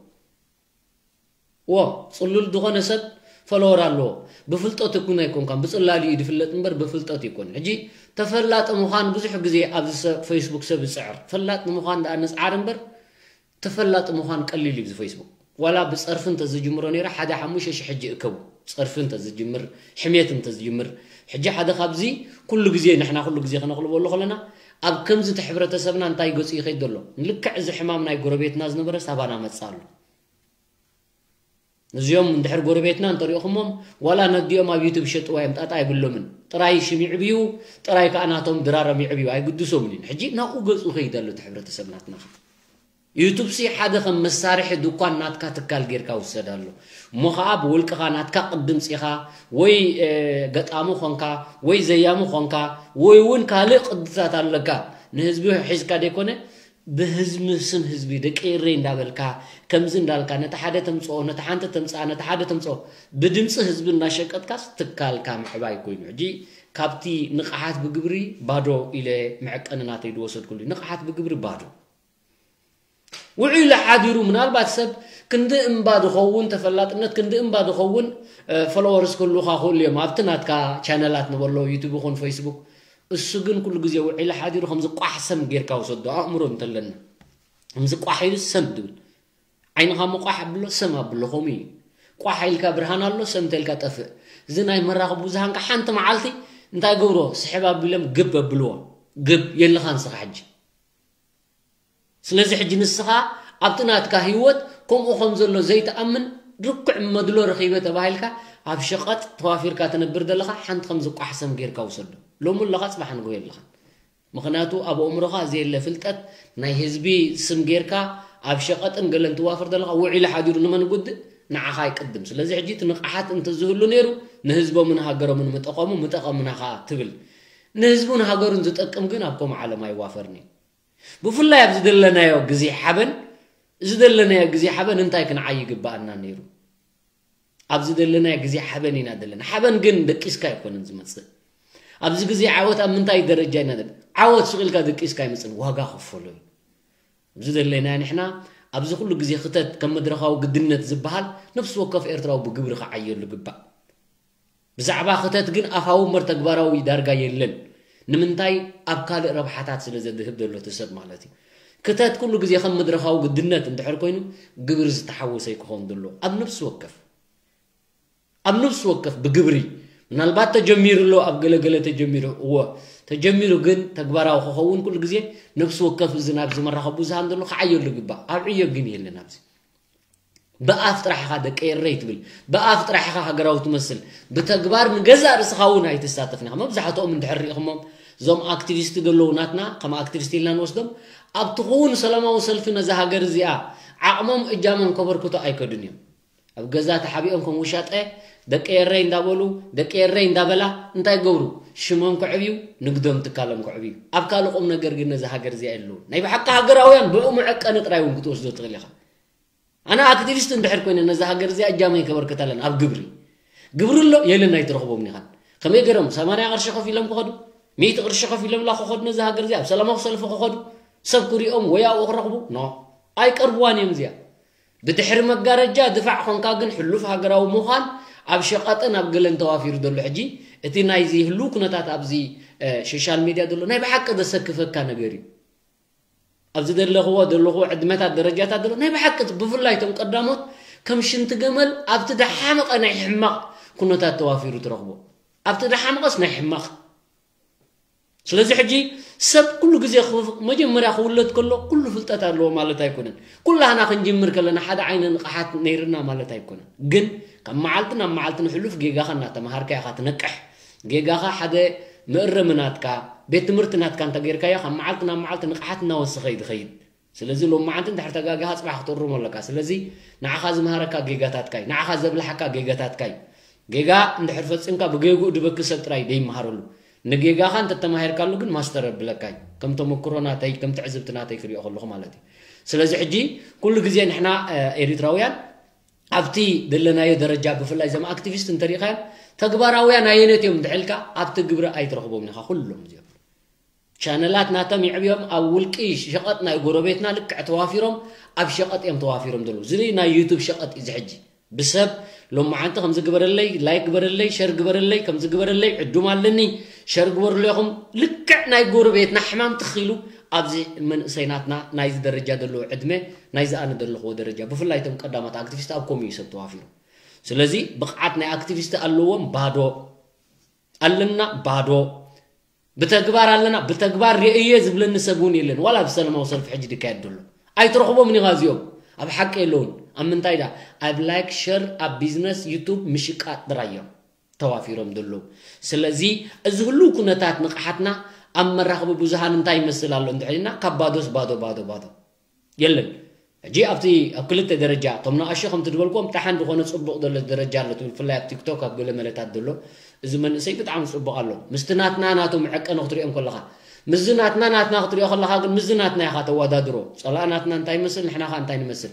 ዎ፣ ጽሉል ዝኾነ ሰብ ፎሎወር ኣለዎ። ብፍልጠት እኩን ኣይኮንካን፣ ብጽላል እዩ ዝፍለጥ እምበር ብፍልጠት ይኮን። ሕጂ ተፈላጢ ምዃን ብዙሕ ግዜ ኣብዚ ሰብ፣ ፌስቡክ ሰብ ይጽዕር። ፈላጥ ንምዃን ደኣ ንጽዓር እምበር ተፈላጢ ምዃን ቀሊል እዩ ኣብዚ ፌስቡክ። ዋላ ብጸርፊ እንተዝጅምሮ ነይረ፣ ሓደ ሓሙሽተ ሽሕ ሕጂ እከቡ። ጸርፊ እንተዝጅምር፣ ሕሜት እንተዝጅምር፣ ሕጂ ሓደ ካብዚ ኩሉ ግዜ ንሕና ኩሉ ግዜ ከነቕልበሉ ከለና፣ ኣብ ከምዚ እቲ ሕብረተሰብና እንታይ ገጹ ይኸይድ ዘሎ? ልክዕ እዚ ሕማም ናይ ጎረቤትና ዝነበረ ሳባና መጽእ ኣሎ። እዚኦም እንድሕር ጎረቤትና እንተሪእኹሞም፣ ዋላ ነዲኦም ኣብ ዩቱብ ይሸጥዋ እዮም፣ ጣጣ የብሎምን። ጥራይ ሽም ይዕብዩ፣ ጥራይ ከኣ ናቶም ድራሮም ይዕብዩ፣ ኣይግድሶምን እዩ። ሕጂ ናብኡ ገጹ ይኸይድ ኣሎ እቲ ሕብረተሰብ ናትና። ዩቱብ ሲ ሓደ ከም መሳርሒ ድኳን ናትካ ትካል ጌርካ ውሰድ ኣሎ። እሞ ኸኣ ብውልቅኻ ናትካ ቅዲ ምጺኻ ወይ፣ እ፣ ገጣሚ ኾንካ ወይ ዘያሚ ኾንካ ወይ እውን ካልእ ቅድታት ኣለካ። ንህዝቢ ሒዝካ ደይኮነ፣ ብህዝቢ ስም ህዝቢ ደቂ ኤረይ እንዳበልካ፣ ከምዚ እንዳልካ ነቲ ሓደ ተምጽኦ፣ ነቲ ሓንቲ ተምጽኣ፣ ነቲ ሓደ ተምጽኦ፣ ብድምጺ ህዝቢ እናሸቀጥካስ ትካልካ ምዕባይ ኮይኑ። ሕጂ ካብቲ ንቕሓት ብግብሪ ባዶ ኢለ መዐቀኒ ናተይ ዝወሰድኩሉ። ንቕሓት ብግብሪ ባዶ። ውዒሉ ሓዲሩ ምናልባት ሰብ ክንዲ እምባ ዝኸውን ተፈላጥነት፣ ክንዲ እምባ ዝኸውን፣ እ፣ ፎሎወርስ ክህሉኻ ክህሉ እዮም ኣብቲ ናትካ ቻነላት ንበሎ ዩቱብ ይኹን ፌስቡክ። እሱ ግን ኩሉ ግዜ ውዒሉ ሓዲሩ ከምዚ ቋሕ ሰም ጌርካ ውሰዶ፣ ኣእምሮ እንተለና። ከምዚ ቋሕ ኢሉ ሰም ትብል። ዓይንኻ እሞ ቋሕ ኣብሎ፣ ሰም ኣብሎ፣ ከምኡ እዩ። ቋሕ ኢልካ ብርሃን ኣሎ፣ ሰም ተልካ ጠፍእ። እዚ ናይ መራኸቢ ብዙሃን ከ ሓንቲ መዓልቲ እንታይ ገብሮ? ስሕብ ኣቢሎም ግብ ኣብልዎ። ግብ የለኻ ንስኻ ሕጂ። ስለዚ ሕጂ ንስኻ ኣብቲ ናትካ ህይወት ከምኡ ከም ዘሎ ዘይትኣምን፣ ርኩዕ መድሎ ረኺበ ተባሂልካ ኣብ ሸቐጥ ተዋፊርካ ትነብር ዘለኻ ሓንቲ ከምዚ ቋሕ ሰም ጌርካ ውሰዶ። ሎሚ ኣለኻ፣ ጽባሕ ንግሆ የለኻን። ምኽንያቱ ኣብ ኣእምሮኻ ዘየለ ፍልጠት ናይ ህዝቢ ስም ጌርካ ኣብ ሸቐጥን ገለን ትዋፈር ዘለኻ ውዒሉ ሓዲሩ ንመን ይጎድእ? ንዓኻ ይቅድም። ስለዚ ሕጂ እቲ ንቕሓት እንተዝህሉ ነይሩ ንህዝቦምን ሃገሮምን ምጠቐሙ፣ ምጠቐምና ኸኣ ትብል። ንህዝቡን ሃገሩን ዝጠቅም ግን ኣብ ከምኡ ዓለም ኣይዋፈርን እዩ። ብፍላይ ኣብዚ ዘለናዮ ግዜ ሓበን እዚ ዘለናዮ ግዜ ሓበን እንታይ ክንዓይ ይግባኣና ነይሩ? ኣብዚ ዘለናዮ ግዜ ሓበን ኢና ዘለና። ሓበን ግን ደቂስካ ኣይኮነን ዝመጽእ። ኣብዚ ግዜ ዓወት ኣብ ምንታይ ደረጃ ኢና ዘለና? ዓወት ስቕ ኢልካ ደቂስካ ኣይመጽእን፣ ዋጋ ክፈሎ እዩ። ኣብዚ ዘለናዮ ንሕና ኣብዚ ኩሉ ግዜ ክተት ከም መድረኻዊ ግድነት ዝበሃል ነፍሲ ወከፍ ኤርትራዊ ብግብሪ ክዓየሉ ግባእ። ብዛዕባ ክተት ግን ኣፋዊ እምበር ተግባራዊ ዳርጋ የለን። ንምንታይ? ኣብ ካልእ ረብሓታት ስለ ዘድህብ ዘሎ እቲ ሰብ ማለት እዩ። ክተት ኩሉ ግዜ ከም መድረኻዊ ግድነት እንድሕር ኮይኑ ግብሪ ዝተሓወሰ ክኸውን ዘሎ ኣብ ነፍሲ ወከፍ ኣብ ነፍሲ ወከፍ ብግብሪ ምናልባት ተጀሚሩ ኣሎ ኣብ ገለገለ ተጀሚሩ እዎ ተጀሚሩ ግን ተግባራዊ ክኸውን ኩሉ ግዜ ነፍሲ ወከፍ እዚ ናብዚ መራኸቢ ብዙሃን ዘሎ ክዓየሉ ይግባእ። ኣብ ዕዮ ግን የለን ኣብዚ ብኣፍ ጥራሕ ኢኻ ደቂ ኤረይ ትብል፣ ብኣፍ ጥራሕ ኢኻ ሃገራዊ ትመስል፣ ብተግባር ንገዛእ ርእስኻ እውን ኣይትሳተፍን ኢኻ። መብዛሕትኦም እንድሕር ርኢኹሞም እዞም ኣክቲቪስት ዘለዉ ናትና ከም ኣክቲቪስት ኢልና ንወስዶም ኣብቲ ክውን ሰላማዊ ሰልፊ ነዛ ሃገር እዚኣ ዓቕሞም እጃሞም ከበርክቱ ኣይከዱን እዮም። ኣብ ገዛ ተሓቢኦም ከም ውሻጠ ደቂ ኤረይ እንዳበሉ ደቂ ኤረይ እንዳበላ እንታይ ይገብሩ? ሽሞም ከዕብዩ ንግዶም ትካሎም ከዕብዩ ኣብ ካልእ ቁም ነገር ግን ነዛ ሃገር እዚኣ የለውን። ናይ ብሓቂ ሃገራውያን ብኡ መዐቀኒ ጥራይ እውን ክትወስዶ ትኽእል ኢኻ። ኣነ ኣክቲቪስት እንድሕር ኮይነ ነዛ ሃገር እዚኣ እጃመይ ከበርክት ኣለና ኣብ ግብሪ ግብሪ ኣሎ የለን ኣይትረኽቦም ኢኻን ከመይ ገይሮም ሰማንያ ቅርሺ ከፊሎም ክኸዱ ሚእቲ ቅርሺ ከፊሎም ላ ክኸዱ ነዛ ሃገር እዚኣ ኣብ ሰላማዊ ሰልፊ ክኸዱ ሰብ ክሪኦም ወይ ኣብኡ ክረኽቡ ኖ ኣይቀርብዋን እዮም እዚኣ ብድሕሪ መጋረጃ ድፋዕ ኾንካ ግን ሕሉፍ ሃገራዊ ምዃን ኣብ ሸቐጥን ኣብ ገለን ተዋፊሩ ዘሎ ሕጂ እቲ ናይዚ ህልው ኩነታት ኣብዚ ሶሻል ሚድያ ዘሎ ናይ ብሓቂ ዘሰክፈካ ነገር እዩ ኣብዚ ዘለኽዎ ዘለኽዎ ዕድመታት ደረጃታት ዘሎ ናይ ብሓቂ ብፍላይ እቶም ቀዳሞት ከም ሽንቲ ገመል ኣብቲ ደሓመቐ ናይ ሕማቕ ኩነታት ተዋፊሩ ትረኽቦ ኣብቲ ደሓመቐስ ናይ ሕማቕ ስለዚ ሕጂ ሰብ ኩሉ ግዜ መጀመርያ ክውለድ ከሎ ኩሉ ፍልጠት ኣለዎ ማለት ኣይኮነን ኩላህና ክንጅምር ከለና ሓደ ዓይነ ንቕሓት ነይርና ማለት ኣይኮነን ግን ካብ መዓልቲ ናብ መዓልቲ ንሕሉፍ ጌጋኻ እናተምሃርካ ኢኻ ትነቅሕ ጌጋኻ ሓደ መእረሚ ናትካ ቤት ትምህርቲ ናትካ እንተገይርካዮ ካብ መዓልቲ ናብ መዓልቲ ንቕሓት እናወሰኸ እዩ ዝኸይድ ስለዚ ሎም መዓልቲ እንድሕር ተጋጊኻ ጽባሕ ክትእርሞ ኣለካ ስለዚ ንዓኻ ዝምሃረካ ጌጋታትካ እዩ ንዓኻ ዘብልሓካ ጌጋታትካ እዩ ጌጋ እንድሕር ፈጺምካ ብጌግኡ ድበኪ ሰብ ጥራይ ደይምሃረሉ ንጌጋኻ እንተተማሂርካሉ ግን ማስተር ኣብለካ እዩ ከም ተመክሮ ናተይ ከም ትዕዝብቲ ናተይ ክሪኦ ከለኹ ማለት እዩ ስለዚ ሕጂ ኩሉ ግዜ ንሕና ኤሪትራውያን ኣብቲ ዘለናዮ ደረጃ ብፍላይ ዘም ኣክቲቪስት እንተሪኢኻዮም ተግባራውያን ኣየነት እዮም እንድሕልካ ኣብቲ ግብሪ ኣይትረኽቦም ኢኻ ኩሎም እዚኦም ቻነላት ናቶም ይዕብዮም ኣብ ውልቂ ሸቐጥ ናይ ጎረቤትና ልክዕ ተዋፊሮም ኣብ ሸቐጥ እዮም ተዋፊሮም ዘለዉ እዚ ናይ ዩቱብ ሸቐጥ እዩ ሕጂ ብሰብ ሎማዓንቲ ከምዚ ግበረለይ ላይክ ግበረለይ ሸር ግበረለይ ከምዚ ግበረለይ ዕዱም ኣለኒ ሸር ግበርሉ ኢኹም ልክዕ ናይ ጎረቤትና ሕማም ትኺሉ ኣብዚ መንእሰይ ናትና ናይዚ ደረጃ ዘለዎ ዕድመ ናይዚ ኣነ ዘለኽዎ ደረጃ ብፍላይ እቶም ቀዳማት ኣክቲቪስት ኣብ ኮሚዩ ሰብ ተዋፊሩ ስለዚ ብቕዓት ናይ ኣክቲቪስት ኣለዎም ባዶ ኣለና ባዶ ብተግባር ኣለና ብተግባር ርእየ ዝብለኒ ሰብ እውን የለን ዋላ ብሰለማዊ ሰልፊ ሕጂ ድካየድ ዘሎ ኣይትረኽቦም ኒኻ እዚኦም ኣብ ሓቂ የለውን ኣብ ምንታይ ዳ ኣብ ላይክ ሸር ኣብ ቢዝነስ ዩቱብ ምሽቃጥ ጥራይ እዮም ተዋፊሮም ዘለዉ ስለዚ እዚ ህሉ ኩነታት ንቕሓትና ኣብ መራኽቢ ብዙሃን እንታይ ይመስል ኣሎ እንድሕልና ካብ ባዶስ ባዶ ባዶ ባዶ የለን ሕጂ ኣብቲ ኣብ ክልተ ደረጃ እቶም ንኣሾ ከምቲ ዝበልኩዎም ጣሓን ዝኾነ ፅቡቕ ዘሎ ደረጃ ኣሎ ትብል ብፍላይ ኣብ ቲክቶክ ኣብ ገለ መለታት ዘሎ እዚ መንእሰይ ብጣዕሚ ፅቡቕ ኣሎ ምስቲ ናትና ናቱ መዐቀኒ ክትሪኦም ከለኻ ምስዚ ናትና ናትና ክትሪኦ ከለኻ ግን ምስዚ ናትና ኢኻ ተወዳድሮ ፀላእ ናትና እንታይ ይመስል ንሕና ኸ እንታይ ንመስል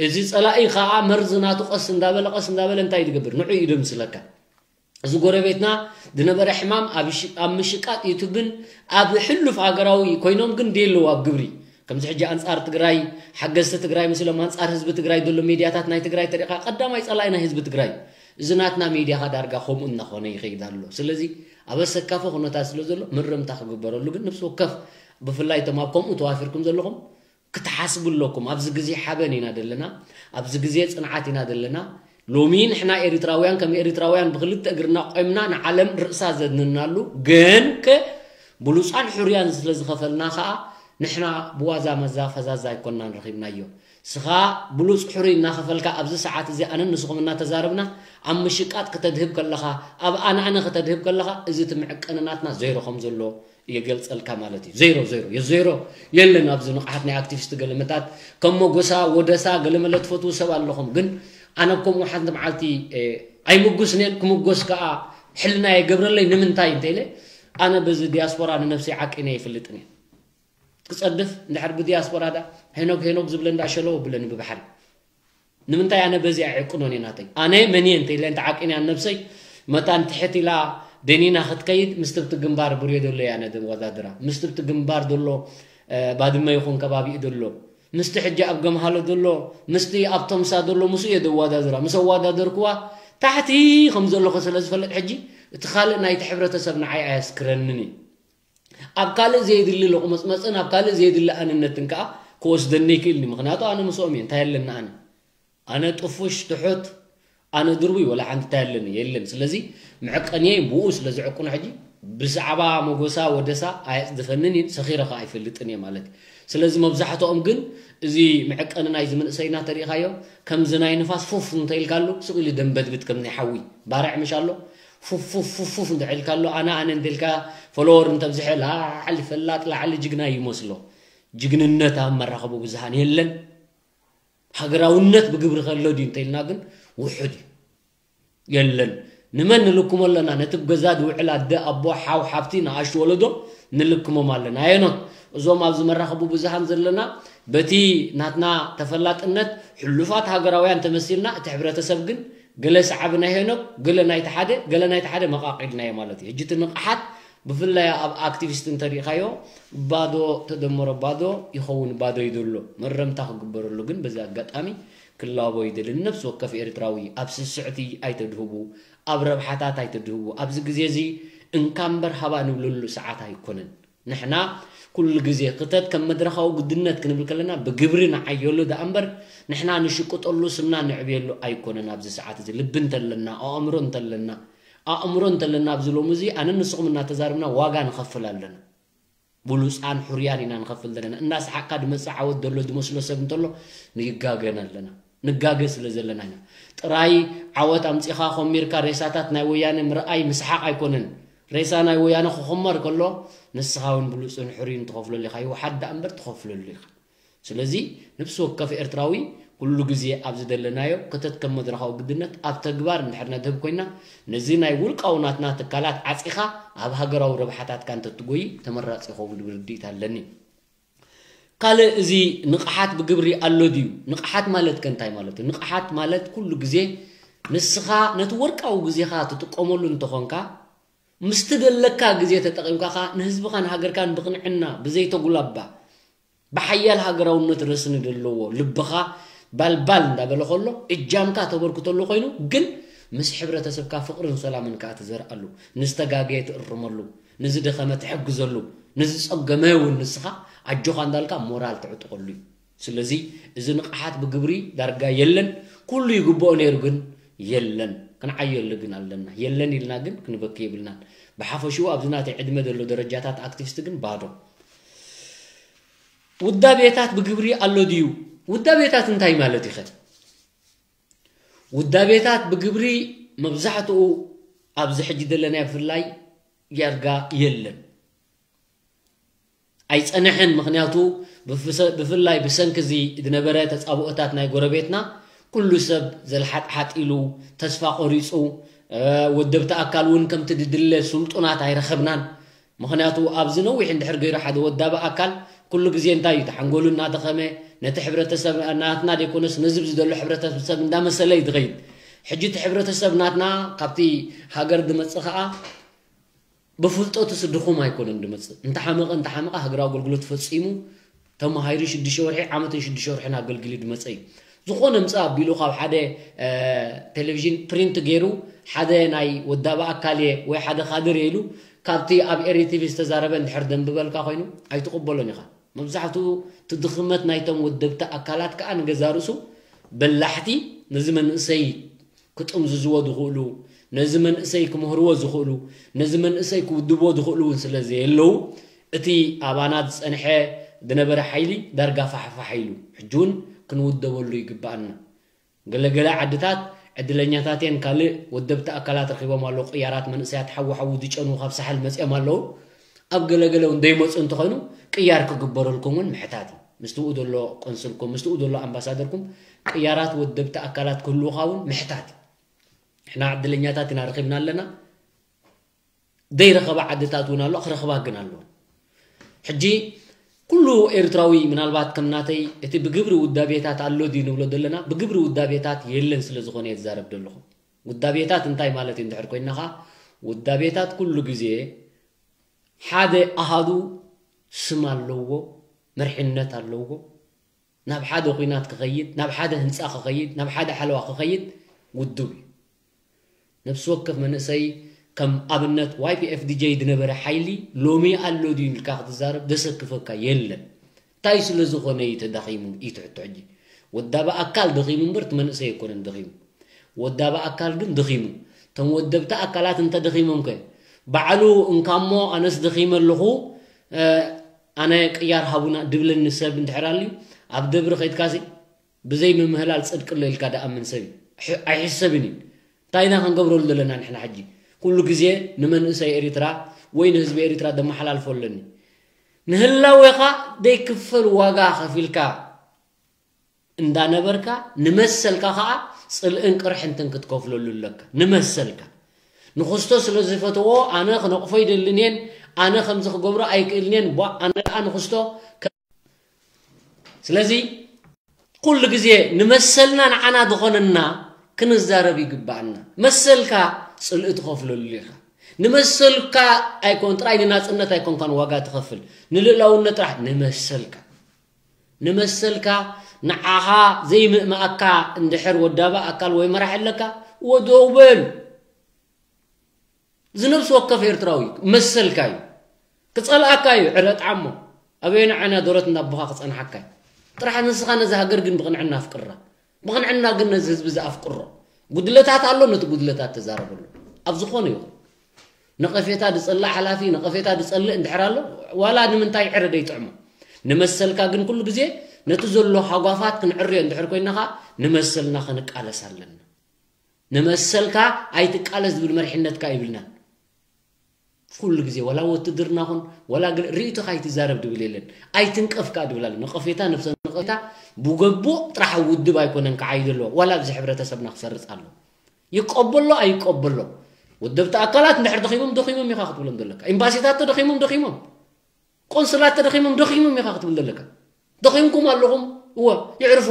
እዚ ፀላኢ ኸዓ መርዚ ናቱ ቀስ እንዳበለ ቀስ እንዳበለ እንታይ ዝገብር ንዑ እዩ ደምስለካ እዚ ጎረቤትና ዝነበረ ሕማም ኣብ ምሽቃጥ ዩቱብን ኣብ ሕሉፍ ሃገራዊ ኮይኖም ግን ደየለዉ ኣብ ግብሪ ከምዚ ሕጂ ኣንጻር ትግራይ ሓገዝቲ ትግራይ መሲሎም ኣንጻር ህዝቢ ትግራይ ዘሎ ሚድያታት ናይ ትግራይ ተሪኻ ቀዳማይ ጸላኢ ናይ ህዝቢ ትግራይ እዚ ናትና ሚድያ ኸ ዳርጋ ከምኡ እናኾነ ይኸይድ ኣሎ ስለዚ ኣብ ኣሰካፊ ኩነታት ስለ ዘሎ ምርምታ ክግበረሉ ግን ነፍሲ ወከፍ ብፍላይ እቶም ኣብ ከምኡ ተዋፊርኩም ዘለኹም ክትሓስቡ ኣለኩም ኣብዚ ግዜ ሓበን ኢና ዘለና ኣብዚ ግዜ ፅንዓት ኢና ዘለና ሎሚ ንሕና ኤሪትራውያን ከም ኤሪትራውያን ብክልተ እግርና ቆምና ንዓለም ርእሳ ዘድንናሉ ግን ከ ብሉፃን ሕሩያን ስለ ዝኸፈልና ከዓ ንሕና ብዋዛ መዛ ፈዛዛ ኣይኮናን ረኺብናዮ ስኻ ብሉፅ ሕሩይ እናኸፈልካ ኣብዚ ሰዓት እዚ ኣነን ንስኹም እናተዛረብና ኣብ ምሽቃጥ ከተድህብ ከለኻ ኣብ ኣነኣነ ከተድህብ ከለኻ እዚ ትምዕቀንናትና ዘይሮ ከም ዘሎ የገልጸልካ ማለት እዩ። ዜሮ ዜሮ የዜሮ የለን ኣብዚ ንቕሓት ናይ ኣክቲቪስት ገለመታት ከም መጎሳ ወደሳ ገለመለ ትፈትዉ ሰብ ኣለኹም ግን ኣነ ከምኡ ሓንቲ መዓልቲ ኣይምጉስን እየ ክምጎስ ከዓ ሕልና የገብረለይ ንምንታይ እንተ ኢለ ኣነ በዚ ዲያስፖራ ንነብሰይ ዓቂነ ይፍልጥን እየ ክጸድፍ እንድሕር ብዲያስፖራ ዳ ሄኖግ ሄኖግ ዝብለ እንዳ ሸለው ብለኒ ብባሕሪ። ንምንታይ ኣነ በዚ ኣይዕቅኖን እየ ናተይ? ኣነ መን እየ እንተ ኢለ እንተ ዓቂንያ ነብሰይ መታን ትሕት ኢላ ደኒና ክትከይድ ምስቲ ብቲ ግንባር ብርዮ ዘሎ እየ ኣነ ዘወዳድራ። ምስቲ ብቲ ግንባር ዘሎ ባድመ ይኹን ከባቢኡ ዘሎ ምስቲ ሕጂ ኣብ ገምሃሎ ዘሎ ምስቲ ኣብ ቶምሳ ዘሎ ምስኡ እየ ዘወዳድራ። ምስ ኣወዳደርክዋ ታሕቲ ከም ዘለኹ ስለ ዝፈልጥ ሕጂ እቲ ካልእ ናይቲ ሕብረተሰብ ንዓይ ኣየስክረንን እዩ። ኣብ ካልእ ዘይድሊ ሎቕመጽመጽን ኣብ ካልእ ዘይድሊ ኣንነትን ከኣ ክወስደኒ ይክእልኒ። ምኽንያቱ ኣነ ምስኦም እየ። እንታይ ኣለኒ ኣነ? ኣነ ጥፉሽ ትሑት ኣነ ድርቡይ ወላ ሓንቲ እንታይ ኣለኒ የለን። ስለዚ መዕቀንየይ ብኡ ስለ ዝዕቅኖ ሕጂ ብዛዕባ መጎሳ ወደሳ ኣየጽድፈንን እዩን ሰኺረ ከኣ ኣይፈልጥን እየ ማለት እዩ። ስለዚ መብዛሕትኦም ግን እዚ መዕቀኒ ናይዚ መንእሰይና ተሪኢኻዮ ከምዚ ናይ ንፋስ ፉፍ እንተኢልካሉ ስቕ ኢሉ ደንበድብድ ከም ናይ ሓዊ ባርዕ ምሽ ኣሎ ፉፍ ፉፍ ፉፍ ፉፍ እንድዒ ኢልካሉ ኣነ ኣነ እንተ ኢልካ ፎሎወር እንተብዝሐ ላዕሊ ፈላጥ ላዕሊ ጅግና እዩ ይመስሎ። ጅግንነት ኣብ መራኸቢ ብዙሃን የለን። ሃገራውነት ብግብሪ ከሎ ድዩ እንተ ኢልና ግን ውሑድ እዩ። የለን። ንመን ንልክሞ ኣለና? ነቲ ብ ገዛ ዝውዕል ኣደ ኣቦ ሓው ሓብቲ ንኣሽቱ ወለዶ ንልክሞም ኣለና። ኣየኖት እዞም ኣብዚ መራኸቢ ብዙሃን ዘለና በቲ ናትና ተፈላጥነት ሕሉፋት ሃገራውያን ተመሲልና እቲ ሕብረተሰብ ግን ገለ ሰዓቢ ናይ ሄኖክ ገለ ናይቲ ሓደ ገለ ናይቲ ሓደ መቓቒልናዮ ማለት እዩ። ሕጂ እቲ ንቕሓት ብፍላይ ኣብ ኣክቲቪስት እንተሪእኻዮ ባዶ ተደመሮ ባዶ ይኸውን ባዶ እዩ ዘሎ። መረምታ ክግበረሉ ግን በዚ ኣጋጣሚ ክላቦ ይደሊ። ንነፍሲ ወከፍ ኤርትራዊ ኣብ ስስዕቲ ኣይተድህቡ፣ ኣብ ረብሓታት ኣይተድህቡ። ኣብዚ ግዜ እዚ እንካ እምበር ሃባ ንብለሉ ሰዓት ኣይኮነን። ንሕና ኩሉ ግዜ ክተት ከም መድረኻዊ ግድነት ክንብል ከለና ብግብሪ ንዓየሉ ደኣ እምበር ንሕና ንሽቅጠሉ ስምና ንዕብየሉ ኣይኮነን። ኣብዚ ሰዓት እዚ ልቢ እንተለና ኣእምሮ እንተለና ኣእምሮ እንተለና ኣብዚ ሎሚ እዚ ኣነ ንስኹም እናተዛርብና ዋጋ ንኸፍል ኣለና። ብሉፃን ሕሩያን ኢና ንኸፍል ዘለና። እናሰሓቅካ ድመፅእ ዓወት ዘሎ ዝመስሎ ሰብ እንተሎ ንጋገን ኣለና። ንጋገ ስለ ዘለና ኢና። ጥራይ ዓወት ኣምፂኻ ኮሚርካ ሬሳታት ናይ ወያነ ምርኣይ ምስሓቅ ኣይኮነን። ሬሳ ናይ ወያነ ክኹመር ከሎ ንስኻ እውን ብሉፅን ሕሩይን ትኸፍለሉ ኢኻ። ይውሓድ ደኣ እምበር ትኸፍለሉ ኢኻ። ስለዚ ነፍሲ ወከፍ ኤርትራዊ ኩሉ ግዜ ኣብ ዝደለናዮ ክተት ከም መድረኻዊ ግድነት ኣብ ተግባር እንድሕር ነድህብ ኮይና ነዚ ናይ ውልቃዊ ናትና ትካላት ዓጺኻ ኣብ ሃገራዊ ረብሓታትካ እንተትጎይ ተመራጺ ይኸውን ዝብል ርድኢት ኣለኒ። ካልእ እዚ ንቕሓት ብግብሪ ኣሎ ድዩ? ንቕሓት ማለት ከ እንታይ ማለት እዩ? ንቕሓት ማለት ኩሉ ግዜ ንስኻ ነቲ ወርቃዊ ግዜኻ ትጥቀመሉ እንተኾንካ ምስቲ ዘለካ ግዜ ተጠቒምካ ኸኣ ንህዝብኻን ሃገርካን ብቕንዕና ብዘይተጉላባ ብሓያል ሃገራውነት ረስኒ ዘለዎ ልብኻ ባልባል እንዳበለ ከሎ እጃምካ ተበርክተሉ ኮይኑ ግን ምስ ሕብረተሰብካ ፍቕርን ሰላምን ከኣ ትዘርኣሉ፣ ንዝተጋገየ ትእርመሉ፣ ንዝደኸመ ትሕግዘሉ፣ ንዝጸገመ እውን ንስኻ ኣጆኻ እንዳልካ ሞራል ትዕጥቐሉ እዩ። ስለዚ እዚ ንቕሓት ብግብሪ ዳርጋ የለን። ኩሉ ይግብኦ ነይሩ ግን የለን። ክንዓየሉ ግን ኣለና። የለን ኢልና ግን ክንበኪ የብልናን። ብሓፈሽኡ ኣብዚ ናተይ ዕድመ ዘሎ ደረጃታት ኣክቲቪስት ግን ባዶ። ውዳቤታት ብግብሪ ኣሎ ድዩ? ውዳቤታት እንታይ ማለት ይኸ? ውዳቤታት ብግብሪ መብዛሕትኡ ኣብዚ ሕጂ ዘለናዮ ብፍላይ ዳርጋ የለን። ኣይጸንሐን። ምኽንያቱ ብፍሰ- ብፍላይ ብሰንኪ እዚ ዝነበረ ተጻብኦታት ናይ ጎረቤትና ኩሉ ሰብ ዘልሓጥሓጥ ኢሉ ተስፋ ቆሪጹ፣ እ፣ ወደብቲ ኣካል እውን ከምቲ ድድለ ስልጡናት ኣይረኸብናን። ምኽንያቱ ኣብዚ ነዊሕ እንድሕር ገይሩ ሓደ ወዳቢ ኣካል ኩሉ ግዜ እንታይ እዩ ተሓንጎሉ እናደኸመ ነቲ ሕብረተሰብ ናትና ዘይኮነስ ነዚ ዝደሎ ሕብረተሰብ እንዳመሰለ እዩ ዝኸይድ። ሕጂ እቲ ሕብረተሰብ ናትና ካብቲ ሃገር ዝመጽእ ኸኣ ብፍልጠቱ ስድኹም ኣይኮነን ድመጽእ። እንተሓመቐ እንተሓመቐ ሃገራዊ ኣገልግሎት ፈጺሙ ተማሂሩ ሽዱሽተ ወርሒ ዓመትን ሽዱሽተ ወርሕን ኣገልግሉ ድመጸ እዩ። ዝኾነ ምጽእ ኣቢሉ ካብ ሓደ እ፣ ቴሌቪዥን ፕሪንት ገይሩ ሓደ ናይ ወዳቢ ኣካል እየ ወይ ሓደ ካድር እየ ኢሉ ካብቲ ኣብ ኤሪ ቲቪ ዝተዛረበ እንድሕር ደንብበልካ ኮይኑ ኣይትቕበሎን ኢኻ። መብዛሕትኡ እቲ ድኽመት ናይቶም ወደብቲ ኣካላት ከኣ ንገዛ ርእሱ በላሕቲ ነዚ መንእሰይ ክጥምዝዝዎ ዝኽእሉ ነዚ መንእሰይ ክምህርዎ ዝኽእሉ ነዚ መንእሰይ ክውድብዎ ዝኽእሉ እውን ስለ ዘየለዉ እቲ ኣባና ዝጸንሐ ዝነበረ ሓይሊ ዳርጋ ፋሕፋሕ ኢሉ ሕጂ እውን ክንውደበሉ ይግብኣና። ገለገለ ዓድታት ዕድለኛታት እየን ካልእ ወደብቲ ኣካላት ረኺቦም ኣለዉ ቅያራት መንእሰያት ሓዊ ሓዊ ዝጨኑ ካብ ሳሕል መፅኦም ኣለዉ ኣብ ገለገለ እውን ዘይመፁ እንተኾይኑ ቅያር ክግበረልኩም እውን ምሕታት እዩ ምስትኡ ዘሎ ቆንስልኩም ምስትኡ ዘሎ ኣምባሳደርኩም ቅያራት ወደብቲ ኣካላት ክህልውኻ እውን ምሕታት እዩ ንሕና ዕድለኛታት ኢና ረኺብና ኣለና ዘይረኸባ ዓድታት እውን ኣሎ ክረኽባ ግን ኣለዎ ሕጂ ኩሉ ኤርትራዊ ምናልባት ከም ናተይ እቲ ብግብሪ ውዳቤታት ኣሎ ድዩ ንብሎ ዘለና፣ ብግብሪ ውዳቤታት የለን ስለ ዝኾነ እየ ዝዛረብ ዘለኹ። ውዳቤታት እንታይ ማለት እዩ እንድሕር ኮይንና ኸኣ፣ ውዳቤታት ኩሉ ግዜ ሓደ ኣሃዱ ስም ኣለዎ፣ መርሒነት ኣለዎ። ናብ ሓደ ኲናት ክኸይድ፣ ናብ ሓደ ህንጻ ክኸይድ፣ ናብ ሓደ ሓለዋ ክኸይድ ውዱብ እዩ። ነፍሲ ወከፍ መንእሰይ ከም ኣብነት ዋይ ፒ ኤፍ ዲ ጀይ ዝነበረ ሓይሊ ሎሚ ኣሎ ድዩ ኢልካ ክትዛረብ ዘሰክፈካ የለን። እንታይ ስለ ዝኾነ እዩ ተዳኺሙ እዩ ትሕቶ ሕጂ። ወዳቢ ኣካል ደኺሙ እምበር እቲ መንእሰይ ኣይኮነን ደኺሙ። ወዳቢ ኣካል ግን ደኺሙ። እቶም ወደብቲ ኣካላት እንተደኺሞም ከ ባዕሉ እንካሞ ኣነስ ደኺመ ኣለኹ፣ እ፣ ኣነ ቅያር ሃቡና ድብለኒ ሰብ እንድሕር ኣልዩ ኣብ ደብሪ ከይድካሲ ብዘይ ምምህላል ጽድቂ ኣሎ ኢልካ ደኣምን ሰብ እዩ። ሕ-፣ ኣይሕሰብን እዩ። እንታይ ኢና ክንገብረሉ ዘለና ንሕና ሕጂ? ኩሉ ግዜ ንመንእሰይ ኤሪትራ ወይ ንህዝቢ ኤሪትራ ደመሓላልፎ ኣለኒ። ንህላዌኻ ዘይክፈል ዋጋ ከፊልካ እንዳነበርካ ንመሰልካ ኸኣ ጽልእን ቅርሕንትን ክትከፍለሉ ኣለካ። ንመሰልካ። ንኽስቶ ስለ ዝፈተዎ ኣነ ክነቕፎ ይደልን እየን፣ ኣነ ከምዚ ክገብሮ ኣይክእልን እየን፣ ቧ፣ ኣነ ደኣ ንኽስቶ ከ-፣ ስለዚ ኩሉ ግዜ ንመሰልና ንዓና ዝኾነና ክንዛረብ ይግባኣና። መሰልካ ጽልኢ ትኸፍለሉ ኢኻ። ንመሰልካ ኣይኮን ጥራይ ንናጽነት ኣይኮንካን ዋጋ ትኸፍል። ንልእላውነት ጥራሕ ንመሰልካ። ንመሰልካ ንዓኻ ዘይምእማኣካ እንድሕር ወዳቢ ኣካል ወይ መራሒ ኣለካ፣ ወደው በል። እዚ ነብሲ ወከፍ ኤርትራዊ እዩ። መሰልካ እዩ። ክጸልኣካ እዩ፣ ዕረ ጣዕሞ። ኣበየናይ ዓይና ደረት እንዳቦኻ ክጸንሓካ እዩ። ጥራሕ ንስኻ ነዛ ሃገር ግን ብቕንዕና ኣፍቅራ። ብቕንዕና ግን ነዚ ህዝቢ እዚ ኣፍቅሮ። ጉድለታት ኣሎ፣ ነቲ ጉድለታት ተዛረበሉ። ኣብ ዝኾነ ይኹን። ነቐፌታ ዝጸልእ ሓላፊ፣ ነቐፌታ ዝጸልእ እንድሕር ኣሎ፣ ዋላ ንምንታይ ዕረ ደይጥዕሞ። ንመሰልካ ግን ኩሉ ግዜ ነቲ ዘሎ ሃጓፋት ክንዕርዮ እንድሕር ኮይንና ኸኣ ንመሰልና ክንቃለስ ኣለና። ንመሰልካ ኣይትቃለስ ዝብል መሪሕነትካ ይብልናን። ኩሉ ግዜ ዋላ ውትድርና ኹን፣ ዋላ ገለ ርእይቶኻ ኣይትዛረብ ድብል የለን። ኣይትንቀፍ ከኣ ድብል ኣሎ። ነቐፌታ፣ ነፍሰ ነቐፌታ ብገቡእ ጥራሕ ኣብ ውድብ ኣይኮነን ክዓይ ዘለዎ። ዋላ ኣብዚ ሕብረተሰብና ክሰርጽ ኣሎ። ይቀበሎ ኣይቀበሎ። ወደብቲ ኣካላት እንድሕር ደኺሞም፣ ደኺሞም ኢኻ ክትብሎም ዘለካ። ኤምባሲታት ተደኺሞም፣ ደኺሞም። ቆንስላት ተደኺሞም፣ ደኺሞም ኢኻ ክትብል ዘለካ። ደኺምኩም ኣለኹም፣ እወ፣ ይዕርፉ።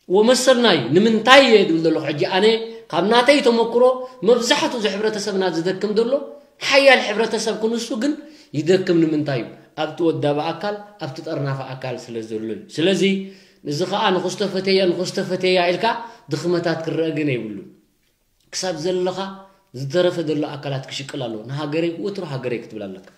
ወመሰልና እዩ። ንምንታይ እየ ድብል ዘለኹ? ሕጂ ኣነ ካብ ናተይ ተመክሮ መብዛሕቱ እዚ ሕብረተሰብና ዝደክም ዘሎ፣ ሓያል ሕብረተሰብ ክንሱ ግን ይደክም። ንምንታይ እዩ? ኣብቲ ወዳቢ ኣካል፣ ኣብቲ ጠርናፊ ኣካል ስለ ዘሎ እዩ። ስለዚ፣ እዚ ኸኣ ንኽስቶ ፈተያ፣ ንኽስቶ ፈተያ ኢልካ ድኽመታት ክረአ ግን የብሉን። ክሳብ ዘለኻ ዝተረፈ ዘሎ ኣካላት ክሽቅል ኣለዎ። ንሃገረይ፣ ወትሩ ሃገረይ ክትብል ኣለካ።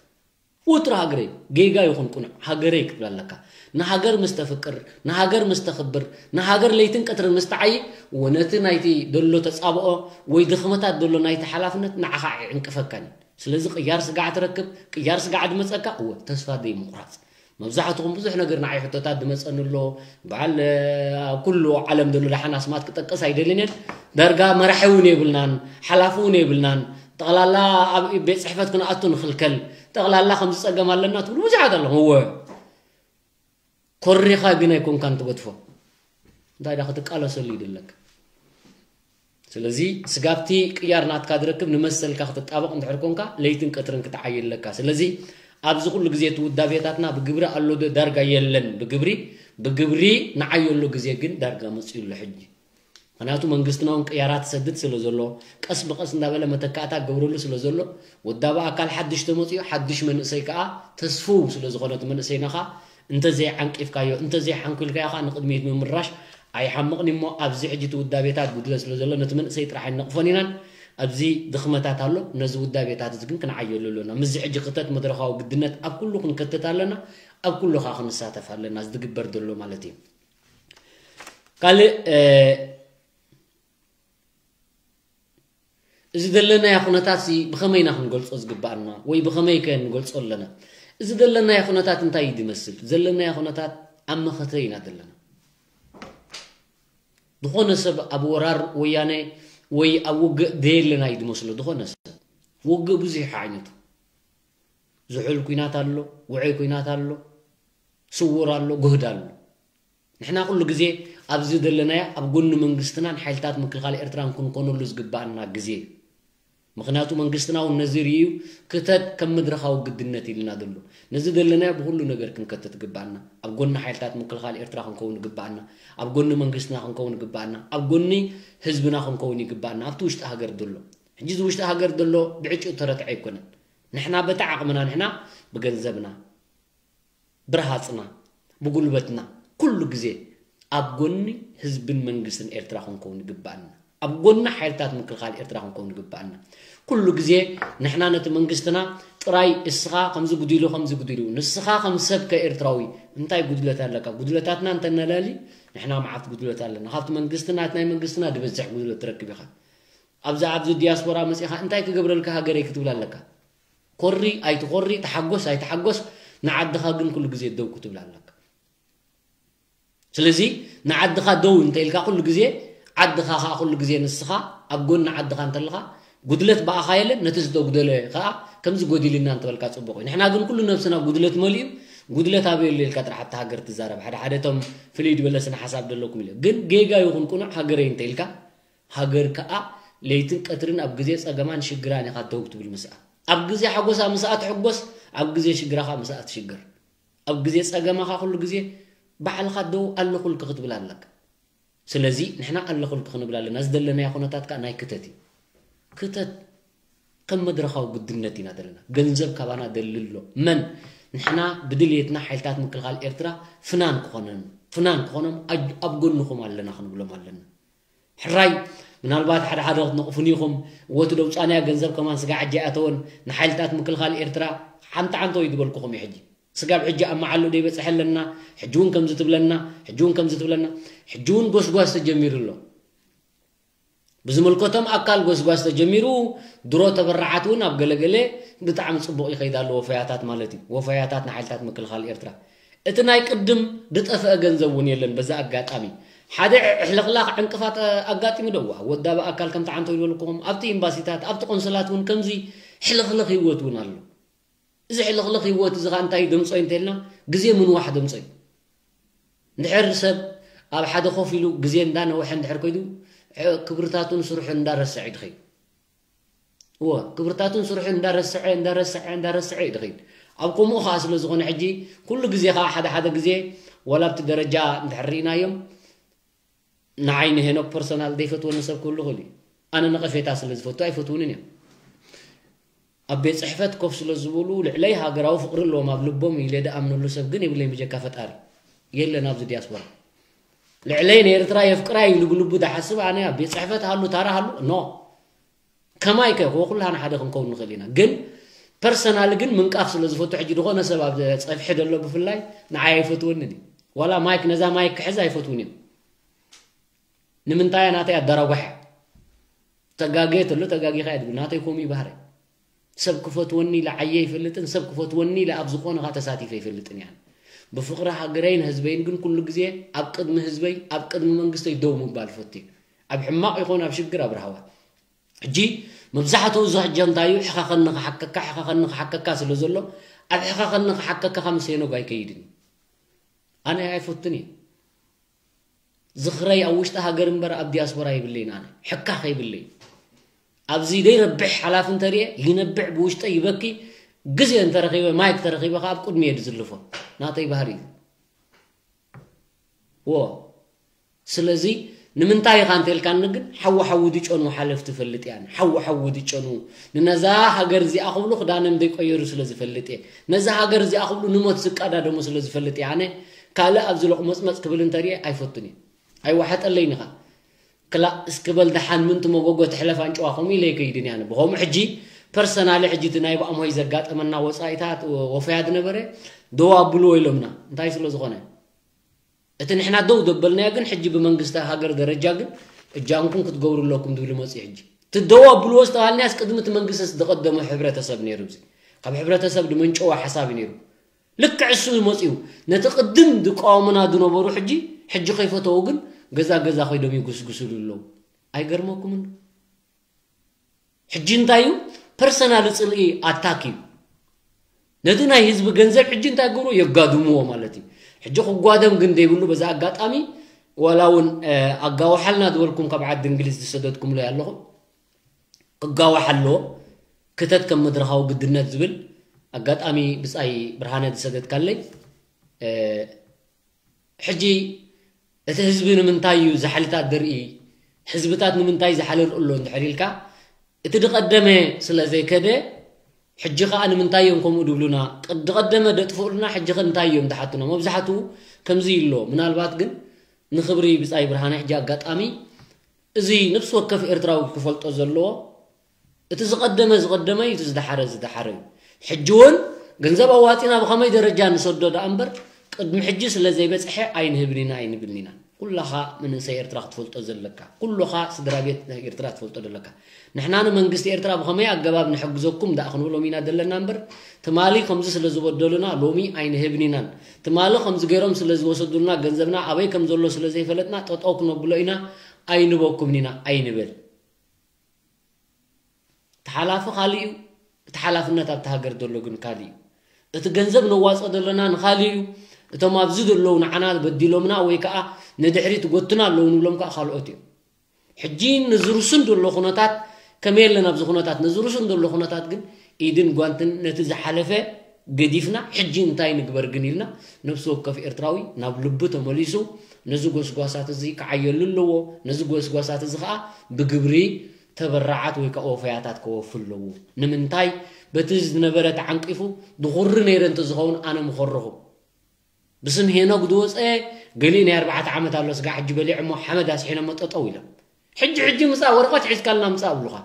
ወትሩ ሃገረይ፣ ጌጋ ይኹን ቅኑዕ፣ ሃገረይ ክትብል ኣለካ። ንሃገር ምስ ተፍቅር፣ ንሃገር ምስ ተኽብር፣ ንሃገር ለይትን ቀትርን ምስ ትዓዪ፣ እወ፣ ነቲ ናይቲ ዘሎ ተጻብኦ ወይ ድኽመታት ዘሎ ናይቲ ሓላፍነት ንዓኻ ኣይዕንቅፈካን እዩ። ስለዚ ቅያር ስጋዕ ትረክብ፣ ቅያር ስጋዕ ድመጸካ፣ እወ፣ ተስፋ ዘይምቑራጽ። መብዛሕትኹም ብዙሕ ነገር ንዓይ ሕቶታት ድመጸኒ ኣሎ። በዓል፣ እ፣ ኣብ ኩሉ ዓለም ዘሎ ደሓን ኣስማት ክጠቅስ ኣይደልን እየ። ዳርጋ መራሒ እውን የብልናን፣ ሓላፊ እውን የብልናን። ጠቕላላ ኣብ ቤት ጽሕፈት ክንኣቱ ንኽልከል፣ ጠቕላላ ከምዚ ጸገም ኣለና ትብሉ ብዙሓት ኣለኹም። እወ፣ ኮሪኻ ግን ኣይኮንካን ትገድፎ። እንታይ ደኣ ክትቃለሰሉ ይደለካ። ስለዚ ስጋብቲ ቅያር ናትካ ዝረክብ ንመሰልካ ክትጣበቕ እንድሕር ኮንካ ለይትን ቀትርን ክትዓይ ኣለካ። ስለዚ ኣብዚ ኩሉ ግዜ እቲ ውዳቤታትና ብግብሪ ኣሎ ዶ? ዳርጋ የለን ብግብሪ። ብግብሪ ንዓይ ኣሎ ግዜ ግን ዳርጋ መጺኡ ኣሎ ሕጂ። ምኽንያቱ መንግስትና እውን ቅያራት ይሰድድ ስለ ዘሎ፣ ቀስ ብቐስ እንዳበለ መተካእታ ክገብረሉ ስለ ዘሎ፣ ወዳቢ ኣካል ሓድሽ ተመጺኡ፣ ሓድሽ መንእሰይ ከኣ ተስፍው ስለ ዝኾነ እቲ መንእሰይና ከኣ እንተዘይዓንቂፍካዮ፣ እንተዘይሓንኲልካዮ ከኣ ንቕድሚት ምምራሽ ኣይሓምቕን እሞ፣ ኣብዚ ሕጂ እቲ ውዳቤታት ጉድለት ስለ ዘሎ፣ ነቲ መንእሰይ ጥራሕ ኣይንነቕፎን ኢናን፣ ኣብዚ ድኽመታት ኣሎ፣ ነዚ ውዳቤታት እዚ ግን ክንዓየሉ ኣለና። ምስዚ ሕጂ ክተት መድረኻዊ ግድነት ኣብ ኩሉ ክንከትት ኣለና፣ ኣብ ኩሉ ከኣ ክንሳተፍ ኣለና፣ እዚ ዝግበር ዘሎ ማለት እዩ። ካልእ፣ እ፣ እዚ ዘለናዮ ኩነታት ሲ ብኸመይ ኢና ክንገልጾ ዝግባኣና? ወይ ብኸመይ ከ ንገልጾ ኣለና? እዚ ዘለናዮ ኩነታት እንታይ እዩ ዝመስል? ዘለናዮ ኩነታት ኣብ መኸተ ኢና ዘለና። ዝኾነ ሰብ ኣብ ወራር ወያነ ወይ ኣብ ውግእ ደየለና እዩ ዝመስሎ፣ ዝኾነ ሰብ። ውግእ ብዙሕ ዓይነቱ። ዝሑል ኲናት ኣሎ፣ ውዑይ ኲናት ኣሎ፣ ስዉር ኣሎ፣ ጉህድ ኣሎ። ንሕና ኩሉ ግዜ ኣብዚ ዘለናዮ ኣብ ጎኒ መንግስትናን ሓይልታት ምክልኻል ኤርትራን ክንኮነሉ ዝግባኣና ግዜ እዩ። ምኽንያቱ መንግስትና እውን ነዚ ርእዩ ክተት ከም መድረኻዊ ግድነት ኢልና ዘሎ። ነዚ ዘለናዮ ብኹሉ ነገር ክንከተት ግባኣና። ኣብ ጎኒ ሓይልታት ምክልኻል ኤርትራ ክንከውን ግባኣና። ኣብ ጎኒ መንግስትና ክንከውን ግባኣና። ኣብ ጎኒ ህዝብና ክንከውን ይግባኣና። ኣብቲ ውሽጢ ሃገር ዘሎ። ሕጂ እዚ ውሽጢ ሃገር ዘሎ ብዕጭኡ ተረትዐ ኣይኮነን። ንሕና በቲ ዓቕምና ንሕና ብገንዘብና ብርሃጽና ብጉልበትና ኩሉ ግዜ ኣብ ጎኒ ህዝብን መንግስትን ኤርትራ ክንከውን ይግባኣና። ኣብ ጎኒ ሓይልታት ምክልኻል ኤርትራ ክንከውን ይግባኣና። ኩሉ ግዜ ንሕና ነቲ መንግስትና ጥራይ እስኻ ከምዚ ጉዲሉ ከምዚ ጉዲሉ ንስኻ ከም ሰብ ከኤርትራዊ እንታይ ጉድለት ኣለካ? ጉድለታትና እንተነላሊ ንሕና መዓት ጉድለት ኣለና። ካብቲ መንግስትና እቲ ናይ መንግስትና ዝበዝሕ ጉድለት ትረክብ ኢኻ። ኣብዛ ኣብዚ ዲያስፖራ መጺኻ እንታይ ክገብረልካ ሃገረይ ክትብል ኣለካ? ኮሪ ኣይትኾሪ፣ ተሓጎስ ኣይተሓጎስ፣ ንዓድኻ ግን ኩሉ ግዜ ደው ክትብል ኣለካ። ስለዚ ንዓድኻ ደው እንተ ኢልካ ኩሉ ግዜ ዓድኻ ኸዓ ኩሉ ግዜ ንስኻ ኣብ ጎኒ ዓድኻ እንተለኻ ጉድለት ብኣኻ የለን፣ ነቲ ዝተጉደለ ኸዓ ከምዚ ጎዲልና እንተበልካ ጽቡቕ እዩ። ንሕና ግን ኩሉ ነብስና ጉድለት መሊኡ ጉድለት ኣበይ ኣሎ ኢልካ ጥራሕ ኣብቲ ሃገር ትዛረብ። ሓደ ሓደ እቶም ፍልይ ዝበለ ስነ ሓሳብ ዘለኩም ኢለ ግን ጌጋ ይኹን ቁኑዕ ሃገረይ እንተ ኢልካ ሃገር ከኣ ለይትን ቀትርን ኣብ ግዜ ጸገማን ሽግራን ኢኻ ደው ትብል ምስኣ። ኣብ ግዜ ሓጎሳ ምስኣ ትሕጎስ፣ ኣብ ግዜ ሽግራኻ ምስኣ ትሽገር። ኣብ ግዜ ጸገማኻ ኩሉ ግዜ ባዕልኻ ደው ኣለኹልኪ ክትብል ኣለካ። ስለዚ ንሕና ኣለኹልኪ ክንብል ኣለና። ዝደለናዮ ኩነታት ከኣ ናይ ክተት እዩ። ክተት ከም መድረኻዊ ግድነት ኢና ዘለና። ገንዘብ ካባና ደሊ ኣሎ። መን? ንሕና ብድልየትና ሓይልታት ምክልኻል ኤርትራ ፍናን ክኾነን፣ ፍናን ክኾኖም ኣጅ-፣ ኣብ ጎንኹም ኣለና ክንብሎም ኣለና። ሕራይ ምናልባት ሓደ ሓደ ክትነቕፉኒ ኢኹም። ወቲ ደውጻንያ ገንዘብ ከማን ስጋ ሕጂ ኣይኣተወን። ንሓይልታት ምክልኻል ኤርትራ ሓንቲ ዓንቶ እዩ ዝበልኩኹም እዩ ሕጂ። ስጋብ ሕጂ ኣብ መዓሉ ደይበጽሐ ኣለና። ሕጂ እውን ከምዚ ትብለና፣ ሕጂ እውን ከምዚ ትብለና። ሕጂ እውን ጎስጓስ ተጀሚሩ ኣሎ። ብዝምልከቶም ኣካል ጎስጓስ ተጀሚሩ፣ ድሮ ተበራዓት እውን ኣብ ገለገለ ብጣዕሚ ጽቡቕ ይኸይድ ኣሎ፣ ወፈያታት ማለት እዩ። ወፈያታት ንሓይልታት ምክልኻል ኤርትራ። እቲ ናይ ቅድም ዝጠፍአ ገንዘብ እውን የለን። በዛ ኣጋጣሚ ሓደ ሕልኽላኽ ዕንቅፋት ኣጋጢሙ ዶ? እዋ፣ ወዳ ብኣካል ከምቲ ዓንቶ ይበልኩኹም፣ ኣብቲ ኤምባሲታት፣ ኣብቲ ቆንስላት እውን ከምዚ ሕልኽልኽ ህይወት እውን ኣሎ። እዚ ሕልኽልኽ ህይወት እዚ ኸኣ እንታይ ደምጾ እዩ እንተልና፣ ግዜ ምንዋሕ ደምጾ እዩ። እንድሕር ሰብ ኣብ ሓደ ኮፍ ኢሉ ግዜ እንዳነውሐ እንድሕር ኮይዱ፣ ዕ-፣ ክብርታቱን ስርሑን እንዳረስዐ እዩ ድኸይድ። እወ፣ ክብርታቱን ስርሑን እንዳረስዐ፣ እንዳረስዐ፣ እንዳረስዐ እዩ ድኸይድ። ኣብ ከምኡ ኸኣ ስለ ዝኾነ ሕጂ፣ ኩሉ ግዜ ኸኣ ሓደ ሓደ ግዜ፣ ዋላ ኣብቲ ደረጃ እንድሕር ርኢናዮም፣ ንዓይ ንሄኖክ ፐርሰናል ዘይፈትወኒ ሰብ ክህሉ ይኽእል እዩ። ኣነ ነቐፌታ ስለ ዝፈቱ ኣይፈትውንን እዮም። ኣብ ቤት ጽሕፈት ኮፍ ስለ ዝበሉ ልዕለይ ሃገራዊ ፍቕሪ ኣለዎም ኣብ ልቦም ኢለ ድኣምነሉ ሰብ ግን የብለይን ብጀካ ፈጣሪ። የለን ኣብዚ ዲያስፖራ። ልዕለይ ንኤርትራ የፍቅራ እዩ ልቡ ልቡ ድሓስብ ኣነ ኣብ ቤት ጽሕፈት ሃሉ ታራ ሃሉ ኖ። ከማይ ከ ኩላህና ሓደ ክንከውን ንኽእል ኢና። ግን ፐርሰናል ግን ምንቃፍ ስለ ዝፈቱ ሕጂ ዝኾነ ሰብ ኣብ ጸፍሒ ዘሎ ብፍላይ ንዓይ ኣይፈትወንን እዩ። ዋላ ማይክ ነዛ ማይክ ክሕዝ ኣይፈትውን እዮም። ንምንታይ ናተይ ኣዳራጓሕ ተጋግየ ተሎ ተጋጊኻ እየ ድብል። ናተይ ከምኡ እዩ ባህሪ። ሰብ ክፈትወኒ ኢለ ዓየ ይፈልጥን ሰብ ክፈትወኒ ኢለ ኣብ ዝኾነ ኻ ተሳቲፈ ይፈልጥን እያን። ብፍቕሪ ሃገረይን ህዝበይን ግን ኩሉ ግዜ ኣብ ቅድሚ ህዝበይ ኣብ ቅድሚ መንግስተይ ደው ምባል ፈትየ። ኣብ ሕማቕ ይኾን ኣብ ሽግር ኣብ ራህዋ። ሕጂ መብዛሕትኡ እዚ ሕጂ እንታይ እዩ ሕኻኸኒ ክሓከካ ሕኻኸኒ ክሓከካ ስለ ዘሎ ኣብ ሕኻኸኒ ክሓከካ ምስ ሄኖግ ኣይከይድን እዩ። ኣነ ኣይፈቱን እየ። ዝኽረይ ኣብ ውሽጢ ሃገር እምበር ኣብ ዲያስፖራ ይብለይን ኣነ ሕካኽ ይብለይ። ኣብዚ ደይረብሕ ሓላፊ እንተርየ ይነብዕ ብውሽጠይ ይበኪ። ግዜ እንተረኺበ ማይክ ተረኺበ ከኣ ኣብ ቅድሚ እየ ዝልፎ። ናተይ ባህሪ እዩ። ዎ ስለዚ ንምንታይ ኢኻ እንተልካኒ ግን ሓዊ ሓዊ ድጨኑ ሓለፍቲ ፈልጥ እያን ሓዊ ሓዊ ድጨኑ ንነዛ ሃገር እዚኣ ክብሉ ክዳኖም ዘይቀየሩ ስለ ዝፈልጥ እየ። ነዛ ሃገር እዚኣ ክብሉ ንሞት ዝቀዳደሙ ስለ ዝፈልጥ እየ። ኣነ ካልእ ኣብዚ ሎቕመጽመጽ ክብል እንተርየ ኣይፈቱን እየ። ኣይዋሓጠለይን ኢኻ። ክላእ እስኪ በል ደሓን ምንቲ መጎጎ ትሕለፍ ኣንጭዋ ከምኡ ኢለ ኣይከይድን እየ ኣነ። ብኸምኡ ሕጂ ፐርሰናሊ ሕጂ እቲ ናይ ብኣምሆይ ዘጋጠመና ወጻኢታት ወፈያ ዝነበረ ደው ኣብልዎ ኢሎምና። እንታይ ስለ ዝኾነ? እቲ ንሕና ደው ዘበልናዮ ግን ሕጂ ብመንግስቲ ሃገር ደረጃ ግን እጃምኩም ክትገብሩ ኣለኩም ዝብል መጽኡ ሕጂ። እቲ ደው ኣብልዎ ዝተባልናያስ ቅድሚ እቲ መንግስቲ ዝቐደሞ ሕብረተሰብ ነይሩ። እዚ ካብ ሕብረተሰብ ዝመንጨወ ሓሳብ እዩ ነይሩ። ልክዕ እሱ እዩ መጺኡ። ነቲ ቅድም ዝቃወሙና ዝነበሩ ሕጂ፣ ሕጂ ከይፈተዉ ግን ገዛ ገዛ ከይዶም ይጉስጉስሉ ኣለዉ። ኣይገርመኩምን? ሕጂ እንታይ እዩ? ፐርሰናል ጽልኢ ኣታክ እዩ። ነቲ ናይ ህዝቢ ገንዘብ ሕጂ እንታይ ገብሩ? የጋድምዎ ማለት እዩ። ሕጂ ክጓደም ግን ዘይብሉ በዛ ኣጋጣሚ ዋላ እውን፣ እ፣ ኣጋውሓልና ዝበልኩም ካብ ዓዲ እንግሊዝ ዝሰደድኩምለይ ኣለኹም። ክጋዋሕ ኣለዎ። ክተት ከም መድረኻዊ ግድነት ዝብል ኣጋጣሚ ብጻይ ብርሃነ ዝሰደድካለይ፣ እ፣ ሕጂ እቲ ህዝቢ ንምንታይ እዩ ዝሓልታት ዝርኢ? ህዝብታት ንምንታይ ዝሓልር ኣሎ እንድሕር ኢልካ፣ እቲ ዝቐደመ ስለ ዘይከደ፣ ሕጂ ኸኣ ንምንታይ እዮም ከምኡ ድብሉና? ቅድ-፣ ዝቐደመ ደጥፍኡልና፣ ሕጂ ኸ እንታይ እዮም ዝሓቱና? መብዛሕትኡ ከምዚ ኣሎ። ምናልባት ግን ንኽብሪ ብጻይ ብርሃነ ሕጂ ኣጋጣሚ እዚ ነፍሲ ወከፍ ኤርትራዊ ክፈልጦ ዘለዎ፣ እቲ ዝቐደመ ዝቐደመ እዩ፣ እቲ ዝደሓረ ዝደሓረ እዩ። ሕጂ እውን ገንዘብ ኣዋጺና ብኸመይ ደረጃ ንሰዶ ደኣ እምበር፣ ቅድሚ ሕጂ ስለ ዘይበጽሐ ኣይንህብን ኢና፣ ኣይንብልን ኢና። ኩላኻ መንእሰይ ኤርትራ ክትፈልጦ ዘለካ፣ ኩሉኻ ስድራ ቤት ኤርትራ ክትፈልጦ ዘለካ። ንሕና ንመንግስቲ ኤርትራ ብኸመይ ኣገባብ ንሕግዘኩም ደኣ ክንብሎም ኢና ዘለና እምበር፣ ትማሊ ከምዚ ስለ ዝበደሉና ሎሚ ኣይንህብን ኢናን፣ ትማሊ ከምዚ ገይሮም ስለ ዝወሰዱልና ገንዘብና ኣበይ ከም ዘሎ ስለ ዘይፈለጥና ጠጠው ክነብሎ ኢና፣ ኣይንበኩምን ኢና ኣይንበል። እቲ ሓላፊ ካልእ እዩ፣ እቲ ሓላፍነት ኣብቲ ሃገር ዘሎ ግን ካልእ እዩ። እቲ ገንዘብ ነዋጽኦ ዘለና ንኻልእ እዩ። እቶም ኣብዚ ዘለዉ ንዓና በዲሎምና ወይ ከኣ ንድሕሪት ጎትና ኣለዉ ንብሎም ከኣ ካልኦት እዮም። ሕጂ ንዝርሱን ዘሎ ኩነታት ከመይ ኣለን ኣብዚ ኩነታት? ንዝርሱን ዘሎ ኩነታት ግን ኢድን ጓንትን ነቲ ዝሓለፈ ገዲፍና ሕጂ እንታይ ንግበር ግን ኢልና ነፍሲ ወከፍ ኤርትራዊ ናብ ልቡ ተመሊሱ ነዚ ጎስጓሳት እዚ ክዓየሉ ኣለዎ። ነዚ ጎስጓሳት እዚ ከኣ ብግብሪ ተበራዓት ወይ ከኣ ወፈያታት ከወፊ ኣለዎ። ንምንታይ? በቲ ዝነበረ ተዓንቂፉ ድኹሪ ነይረ እንተዝኸውን ኣነ ምኾረኹ። ብስም ሄኖክ ዝወፀ ገሊኡ ናይ ኣርባዕተ ዓመት ኣሎ ስጋ ሕጂ በሊዖሞ ሓመድ ኣስሒኖሞ ጠጠው ኢሎም። ሕጂ ሕጂ ምፃእ ወረቐት ሒዝካልና ምፃእ እብሉኻ።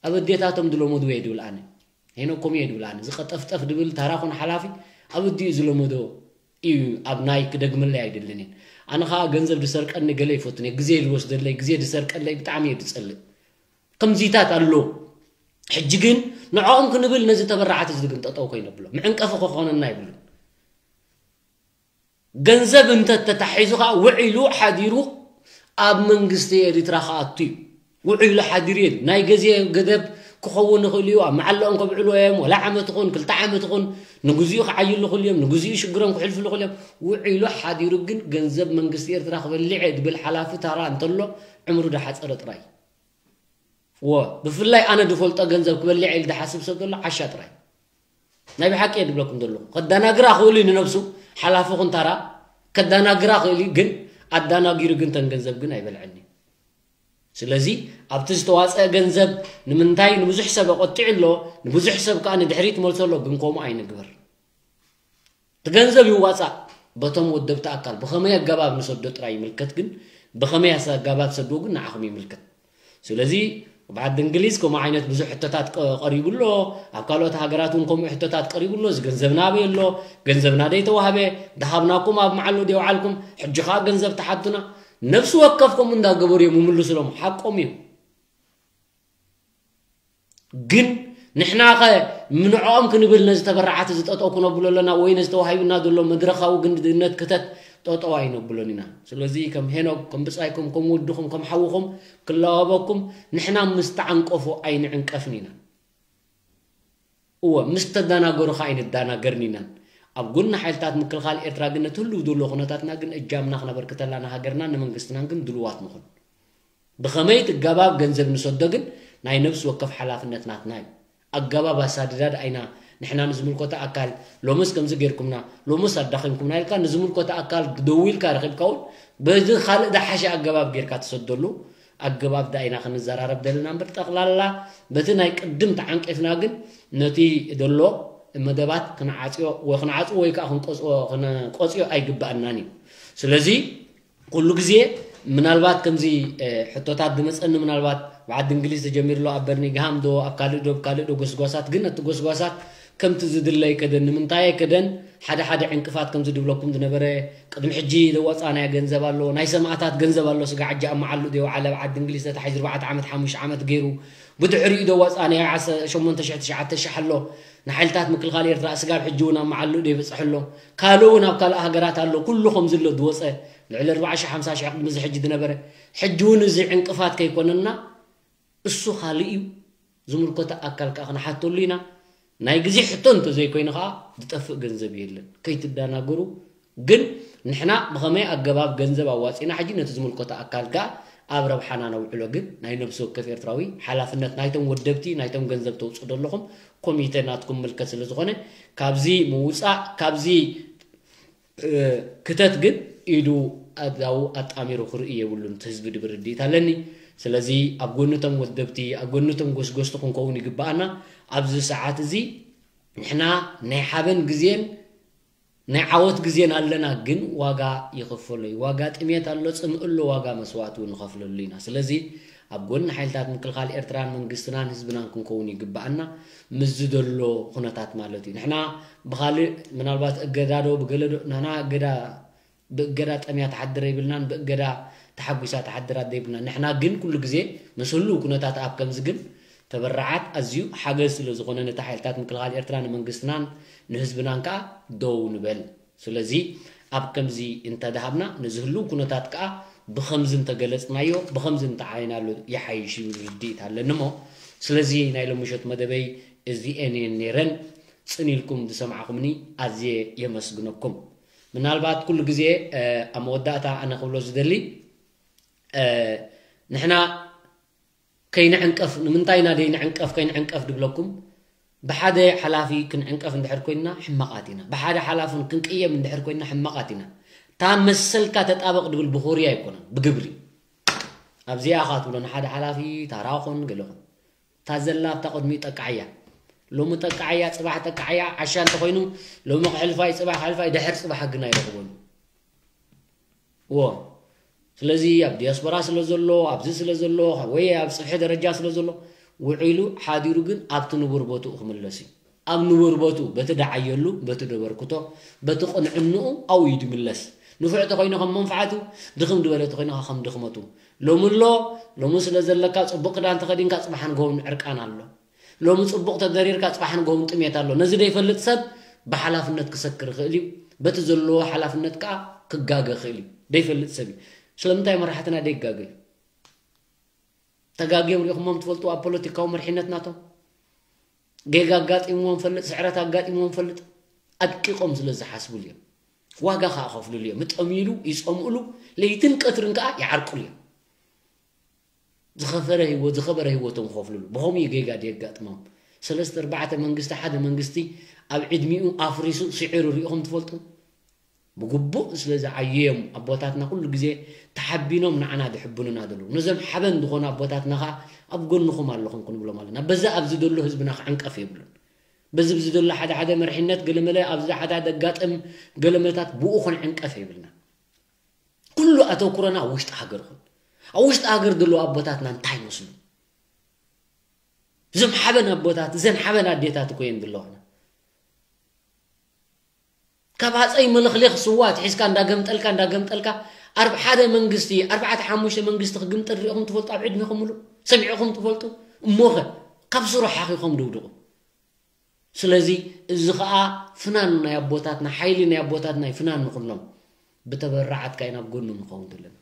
ኣብ ኣዴታቶም ዝለመድዎ እየ ድብል ኣነ። ሄኖክ ከምኡ እየ ድብል ኣነ። ዝቐጠፍጠፍ ድብል ታራ ኹን ሓላፊ ኣብ ኣዲኡ ዝለመዶ እዩ። ኣብ ናይ ክደግመለይ ኣይደልን እየ። ኣነ ኸዓ ገንዘብ ዝሰርቀኒ ገለ ይፈቱን እየ። ግዜ ዝወስደለይ፣ ግዜ ዝሰርቀለይ ብጣዕሚ እየ ዝፀልእ። ከምዚታት ኣሎ። ሕጂ ግን ንዕኦም ክንብል ነዚ ተበራዓት እዚ ግን ጠጠው ኮይነብሎ። መዕንቀፊ ክኾነና ይብሉን። ገንዘብ እንተ ተታሒዙ ኸዓ ውዒሉ ሓዲሩ ኣብ መንግስቲ ኤሪትራ ክኣቱ እዩ። ውዒሉ ሓዲሩ እዩ። ናይ ግዜ ገደብ ክኸውን ይኽእል እዩ። ኣብ መዓለኦም ከብዕልዎ እዮም። ወላ ዓመት ይኹን፣ ክልተ ዓመት ይኹን፣ ንግዚኡ ክዓይሉ ይኽእሉ እዮም። ንግዚኡ ሽግሮም ክሕልፍሉ ይኽእሉ እዮም። ውዒሉ ሓዲሩ ግን ገንዘብ መንግስቲ ኤርትራ ክበልዕ እየ ዝብል ሓላፊ ታራ እንተሎ ዕምሩ ዝሓጸረ ጥራይ። ወ-፣ ብፍላይ ኣነ ዝፈልጦ ገንዘብ ክበልዕ ኢሉ ዝሓስብ ሰብ ዘሎ ዓሻ ጥራይ። ናይ ብሓቂ እየ ዝብለኩም ዘለኹ። ከዳናግራ ክእል እዩ ንነብሱ፣ ሓላፊ ኹን ታራ፣ ከዳናግራ ክእል እዩ፣ ግን ኣዳናጊሩ ግን ተን ገንዘብ ግን ኣይበልዐን እዩ። ስለዚ ኣብቲ ዝተዋፀአ ገንዘብ ንምንታይ ንብዙሕ ሰብ ኣቆጢዑ ኣሎ፣ ንብዙሕ ሰብ ከዓ ንድሕሪት መልሶ ኣሎ፣ ግን ከምኡ ኣይንግበር። እቲ ገንዘብ ይዋፃእ በቶም ወደብቲ ኣካል ብኸመይ ኣገባብ ንሰዶ ጥራይ ይምልከት፣ ግን ብኸመይ ኣገባብ ሰዶ ግን ንዓኹም ይምልከት። ስለዚ ኣብ ዓዲ እንግሊዝ ከምኡ ዓይነት ብዙሕ ሕቶታት ቀ-፣ ቀሪቡ ኣሎ። ኣብ ካልኦት ሃገራት እውን ከምኡ ሕቶታት ቀሪቡ ኣሎ። እዚ ገንዘብና ኣበይ ኣሎ? ገንዘብና ደይተዋህበ? ደሃብናኩም ኣብ መዓሉ ደይውዓልኩም? ሕጂ ከዓ ገንዘብ ተሓቱና? ነፍሲ ወከፍ ከምኡ እንዳገበሩ እዮም ይምልስሎም። ሓቆም እዩ። ግን ንሕናኸ ንዕኦም ክንብል ነዚ ተበራዓት እዚ ጠጠው ክነብሎ ኣለና ወይ ነዚ ተዋሂቡና ዘሎ መድረኻዊ ግንድነት ክተት ጠጠው ኣይነብሎን ኢና። ስለዚ ከም ሄኖክ፣ ከም ብጻይኩም፣ ከም ወድኹም፣ ከም ሓውኹም ክላወበኩም ንሕና ምስ ተዓንቀፉ ኣይንዕንቀፍን ኢና። እወ፣ ምስ ተዳናገሩ ኸኣ ኣይንዳናገርን ኢናን። ኣብ ጎኒ ሓይልታት ምክልኻል ኤርትራ ግን ነቲ ህሉው ዘሎ ኩነታትና ግን እጃምና ክነበርክተላ ንሃገርናን ንመንግስትናን ግን ድልዋት ንኹን። ብኸመይ ትገባብ ገንዘብ ንሰዶ ግን ናይ ነብሲ ወከፍ ሓላፍነት ናትና እዩ። ኣገባብ ኣሳድዳድ ኣይና ንሕና ንዝምልከቶ ኣካል ሎምስ ከምዚ ጌርኩምና፣ ሎምስ ኣዳኺምኩምና ኢልካ ንዝምልከቶ ኣካል ደዊልካ ረኺብካ እውን በዚ ካልእ ዝሓሸ ኣገባብ ጌርካ ትሰደሉ ኣገባብ ዳ ኢና ክንዘራረብ ደለና እምበር፣ ጠቕላላ በቲ ናይ ቅድም ተዓንቂፍና ግን ነቲ ደሎ መደባት ክንዓጽዮ ወይ ክንዓጽዎ ወይ ከኣ ክንቆጽዎ፣ ክንቆጽዮ ኣይግበኣናን እዩ። ስለዚ ኩሉ ግዜ ምናልባት ከምዚ፣ እ፣ ሕቶታት ዝመጸኒ ምናልባት ብዓዲ እንግሊዝ ተጀሚሩ ኣሎ፣ ኣብ በርኒግሃም ዶ፣ ኣብ ካልእ ዶ፣ ኣብ ካልእ ዶ ጎስጓሳት፣ ግን እቲ ጎስጓሳት ከምቲ ዝድለ ኣይከደን። ንምንታይ ኣይከደን? ሓደ ሓደ ዕንቅፋት ከምዚ ድብለኩም ዝነበረ፣ ቅድሚ ሕጂ ዘዋጻእናዮ ገንዘብ ኣሎ፣ ናይ ሰማእታት ገንዘብ ኣሎ፣ ስጋ ሕጂ ኣብ መዓሉ ዘይወዓለ፣ ኣብ ዓዲ እንግሊዝ ተታሒዙ ኣርባዕተ ዓመት፣ ሓሙሽተ ዓመት ገይሩ፣ ብድሕሪኡ ዘዋጻእናዮ ዓሰርተ ሸሞንተ ሽሕ፣ ትሽዓተ ሽሕ ኣሎ፣ ንሓይልታት ምክልኻል ኤርትራ ስጋብ ሕጂ እውን ኣብ መዓሉ ዘይበጽሐ ኣሎ፣ ካልእ እውን ኣብ ካልእ ሃገራት ኣሎ፣ ኩሉ ከምዚ ኣሎ ዝወጸ፣ ልዕሊ ኣርባዓ ሽሕ፣ ሓምሳ ሽሕ ቅድሚ እዚ ሕጂ ዝነበረ፣ ሕጂ እውን እዚ ዕንቅፋት ከይኮነና፣ እሱ ካልእ እዩ። ዝምልከቶ ኣካል ከኣ ክንሓተሉ ኢና። ናይ ግዜ ሕቶ እንተዘይኮይኑ ከኣ ዝጠፍእ ገንዘብ የለን። ከይትደናገሩ። ግን ንሕና ብኸመይ ኣገባብ ገንዘብ ኣዋጺና ሕጂ ነቲ ዝምልከቶ ኣካል ከኣ ኣብ ረብሓና ነውዕሎ። ግን ናይ ነብሲ ወከፍ ኤርትራዊ ሓላፍነት፣ ናይቶም ወደብቲ፣ ናይቶም ገንዘብ ተውፅኡ ዘለኹም ኮሚቴ ናትኩም ምልከት ስለ ዝኾነ፣ ካብዚ ምውፃእ፣ ካብዚ ክተት ግን ኢዱ ኣብኡ ኣጣሚሩ ክርኢ የብሉን። እቲ ህዝቢ ድብል ርድኢት ኣለኒ። ስለዚ ኣብ ጎንቶም ወደብቲ፣ ኣብ ጎንቶም ጎስጎስቲ ክንከውን ይግብኣና። ኣብዚ ሰዓት እዚ ንሕና ናይ ሓበን ግዜን ናይ ዓወት ግዜን ኣለና። ግን ዋጋ ይኽፈሎ እዩ። ዋጋ ጥሜት ኣሎ፣ ፅምእ ኣሎ፣ ዋጋ መስዋእቲ እውን ንኸፍለሉ ኢና። ስለዚ ኣብ ጎኒ ሓይልታት ምክልኻል ኤርትራን መንግስትናን ህዝብናን ክንከውን ይግብኣና፣ ምስዚ ዘሎ ኩነታት ማለት እዩ። ንሕና ብኻልእ ምናልባት እገዳ ዶ ብገለ ዶ፣ ንሕና እገዳ ብእገዳ ጠምያ ትሓድር ኣይብልናን፣ ብእገዳ ተሓጒሳ ትሓድር ኣደ ይብልናን። ንሕና ግን ኩሉ ግዜ ምስ ህሉው ኩነታት ኣብ ከምዚ ግን ተበራዓት ኣዝዩ ሓገዝ ስለ ዝኾነ ነቲ ሓይልታት ምክልኻል ኤርትራ ንመንግስትናን ንህዝብናን ከኣ ደው ንበል። ስለዚ ኣብ ከምዚ እንተደሃብና ነዚ ህሉው ኩነታት ከኣ ብኸምዚ እንተገለጽናዮ፣ ብኸምዚ እንተዓይናሉ ይሓይሽ ይብል ርድኢት ኣለኒ እሞ፣ ስለዚ ናይ ሎሚ ምሸት መደበይ እዚኤን እየን ነይረን። ጽን ኢልኩም ዝሰማዕኹምኒ ኣዝየ የመስግነኩም። ምናልባት ኩሉ ግዜ ኣብ መወዳእታ ኣነ ክብሎ ዝደሊ ንሕና ከይንዕንቀፍ፣ ንምንታይ ኢና ደይንዕንቀፍ ከይንዕንቀፍ ድብለኩም? ብሓደ ሓላፊ ክንዕንቀፍ እንድሕር ኮይንና ሕማቓት ኢና። ብሓደ ሓላፍን ክንቅየም እንድሕር ኮይንና ሕማቓት ኢና። እታ መሰልካ ተጣበቕ ድብል ብኾርያ ኣይኮነን፣ ብግብሪ። ኣብዚኣ ኢኻ ትብሎ ንሓደ ሓላፊ ታራ ኹን ገለ ኹን። እታ ዘላ ኣብታ ቅድሚኡ ጠቃዕያ። ሎሚ ጠቃዕያ፣ ጽባሕ ጠቃዕያ፣ ዓሻ እንተኾይኑ፣ ሎሚ ክሕልፋይ፣ ጽባሕ ክሕልፋይ፣ ድሕር ጽባሕ ግን ኣይረኽቦን እዩ። እዎ። ስለዚ ኣብ ዲያስፖራ ስለ ዘሎ፣ ኣብዚ ስለ ዘሎ፣ ወይ ኣብ ጽፍሒ ደረጃ ስለ ዘሎ፣ ውዒሉ ሓዲሩ ግን ኣብቲ ንቡር ቦትኡ ክምለስ እዩ። ኣብ ንቡር ቦትኡ፣ በቲ ደዓየሉ፣ በቲ ደበርክቶ፣ በቲ ቅንዕንኡ ኣብኡ እዩ ድምለስ። ንፉዕ ተኾይኑ ከም መንፍዓቱ፣ ድኽም ድበለ ተኾይኑ ከም ድኽመቱ። ሎሚ ኣሎ፣ ሎሚ ስለ ዘለካ ጽቡቕ ክዳን ተኸዲንካ ጽባሕ ንግሆ እውን ዕርቃን ኣሎ። ሎሚ ጽቡቕ ተደሪርካ ጽባሕ ንግሆ እውን ጥሜት ኣሎ። ነዚ ደይፈልጥ ሰብ ብሓላፍነት ክሰክር ይኽእል እዩ። በቲ ዘለዎ ሓላፍነት ከኣ ክጋገ ይኽእል እዩ። ደይፈልጥ ሰብ እዩ። ስለምንታይ መራሕትና ደይጋገዩ? ተጋግዮም ሪኢኹሞም ትፈልጡ? ኣብ ፖለቲካዊ መሪሕነት ናቶም ጌጋ ኣጋጢምዎም ፈልጥ፣ ስዕረት ኣጋጢምዎም ፈልጥ። ኣድቂቖም ስለ ዝሓስቡሉ እዮም። ዋጋ ከኣ ከፍልሉ እዮም። ምጠምይሉ፣ ይጸምእሉ፣ ለይትን ቀትርን ከኣ ይዓርቅሉ እዮም። ዝኸፈረ ህይወት፣ ዝኸበረ ህይወቶም ክኸፍልሉ። ብኸምኡ እዩ ጌጋ ደየጋጥሞም። ሰለስተ ኣርባዕተ መንግስቲ፣ ሓደ መንግስቲ ኣብ ዕድሚኡ ኣፍሪሱ ስዒሩ ሪኢኹም ትፈልጡ? ብግቡእ ስለ ዝዓየዮም ኣቦታትና ኩሉ ግዜ ተሓቢኖም ንዓና ድሕብኑና ዘለዉ። ነዞም ሓበን ዝኾኑ ኣቦታትና ኸኣ ኣብ ጎንኹም ኣለኹም ክንብሎም ኣለና። በዛ ኣብዚ ዘሎ ህዝብና ክዕንቀፍ የብሉን። በዚ ኣብዚ ዘሎ ሓደ ሓደ መሪሕነት ገለመለ ኣብዚ ሓደ ሓደ ኣጋጥም ገለመታት ብኡ ክንዕንቀፍ የብልና። ኩሉ ኣተኩሮና ኣብ ውሽጢ ሃገር ኹን። ኣብ ውሽጢ ሃገር ዘለዉ ኣቦታትና እንታይ ይመስሉ? እዞም ሓበን ኣቦታት፣ እዘን ሓበን ኣዴታት እኮ እየን ዘለዋና። ካብ ሃፀይ ምልኽሊኽ ስዋ ኣትሒዝካ እንዳገምጠልካ፣ እንዳገምጠልካ፣ ኣርብ-፣ ሓደ መንግስቲ፣ ኣርባዕተ ሓሙሽተ መንግስቲ ክግምጠል ሪኢኹም ትፈልጡ ኣብ ዕድሜኹም ሙሉእ? ሰሚዕኹም ትፈልጡ? እሞኸ ካብ ስሩ ሓኺኹም ድውድቑ። ስለዚ እዚ ኸኣ ፍናን ናይ ኣቦታትና፣ ሓይሊ ናይ ኣቦታትና እዩ፣ ፍናን ንኹሎም። ብተበራዓት ከኣ ኢና ኣብ ጎኖም ንኸውን ዘለና።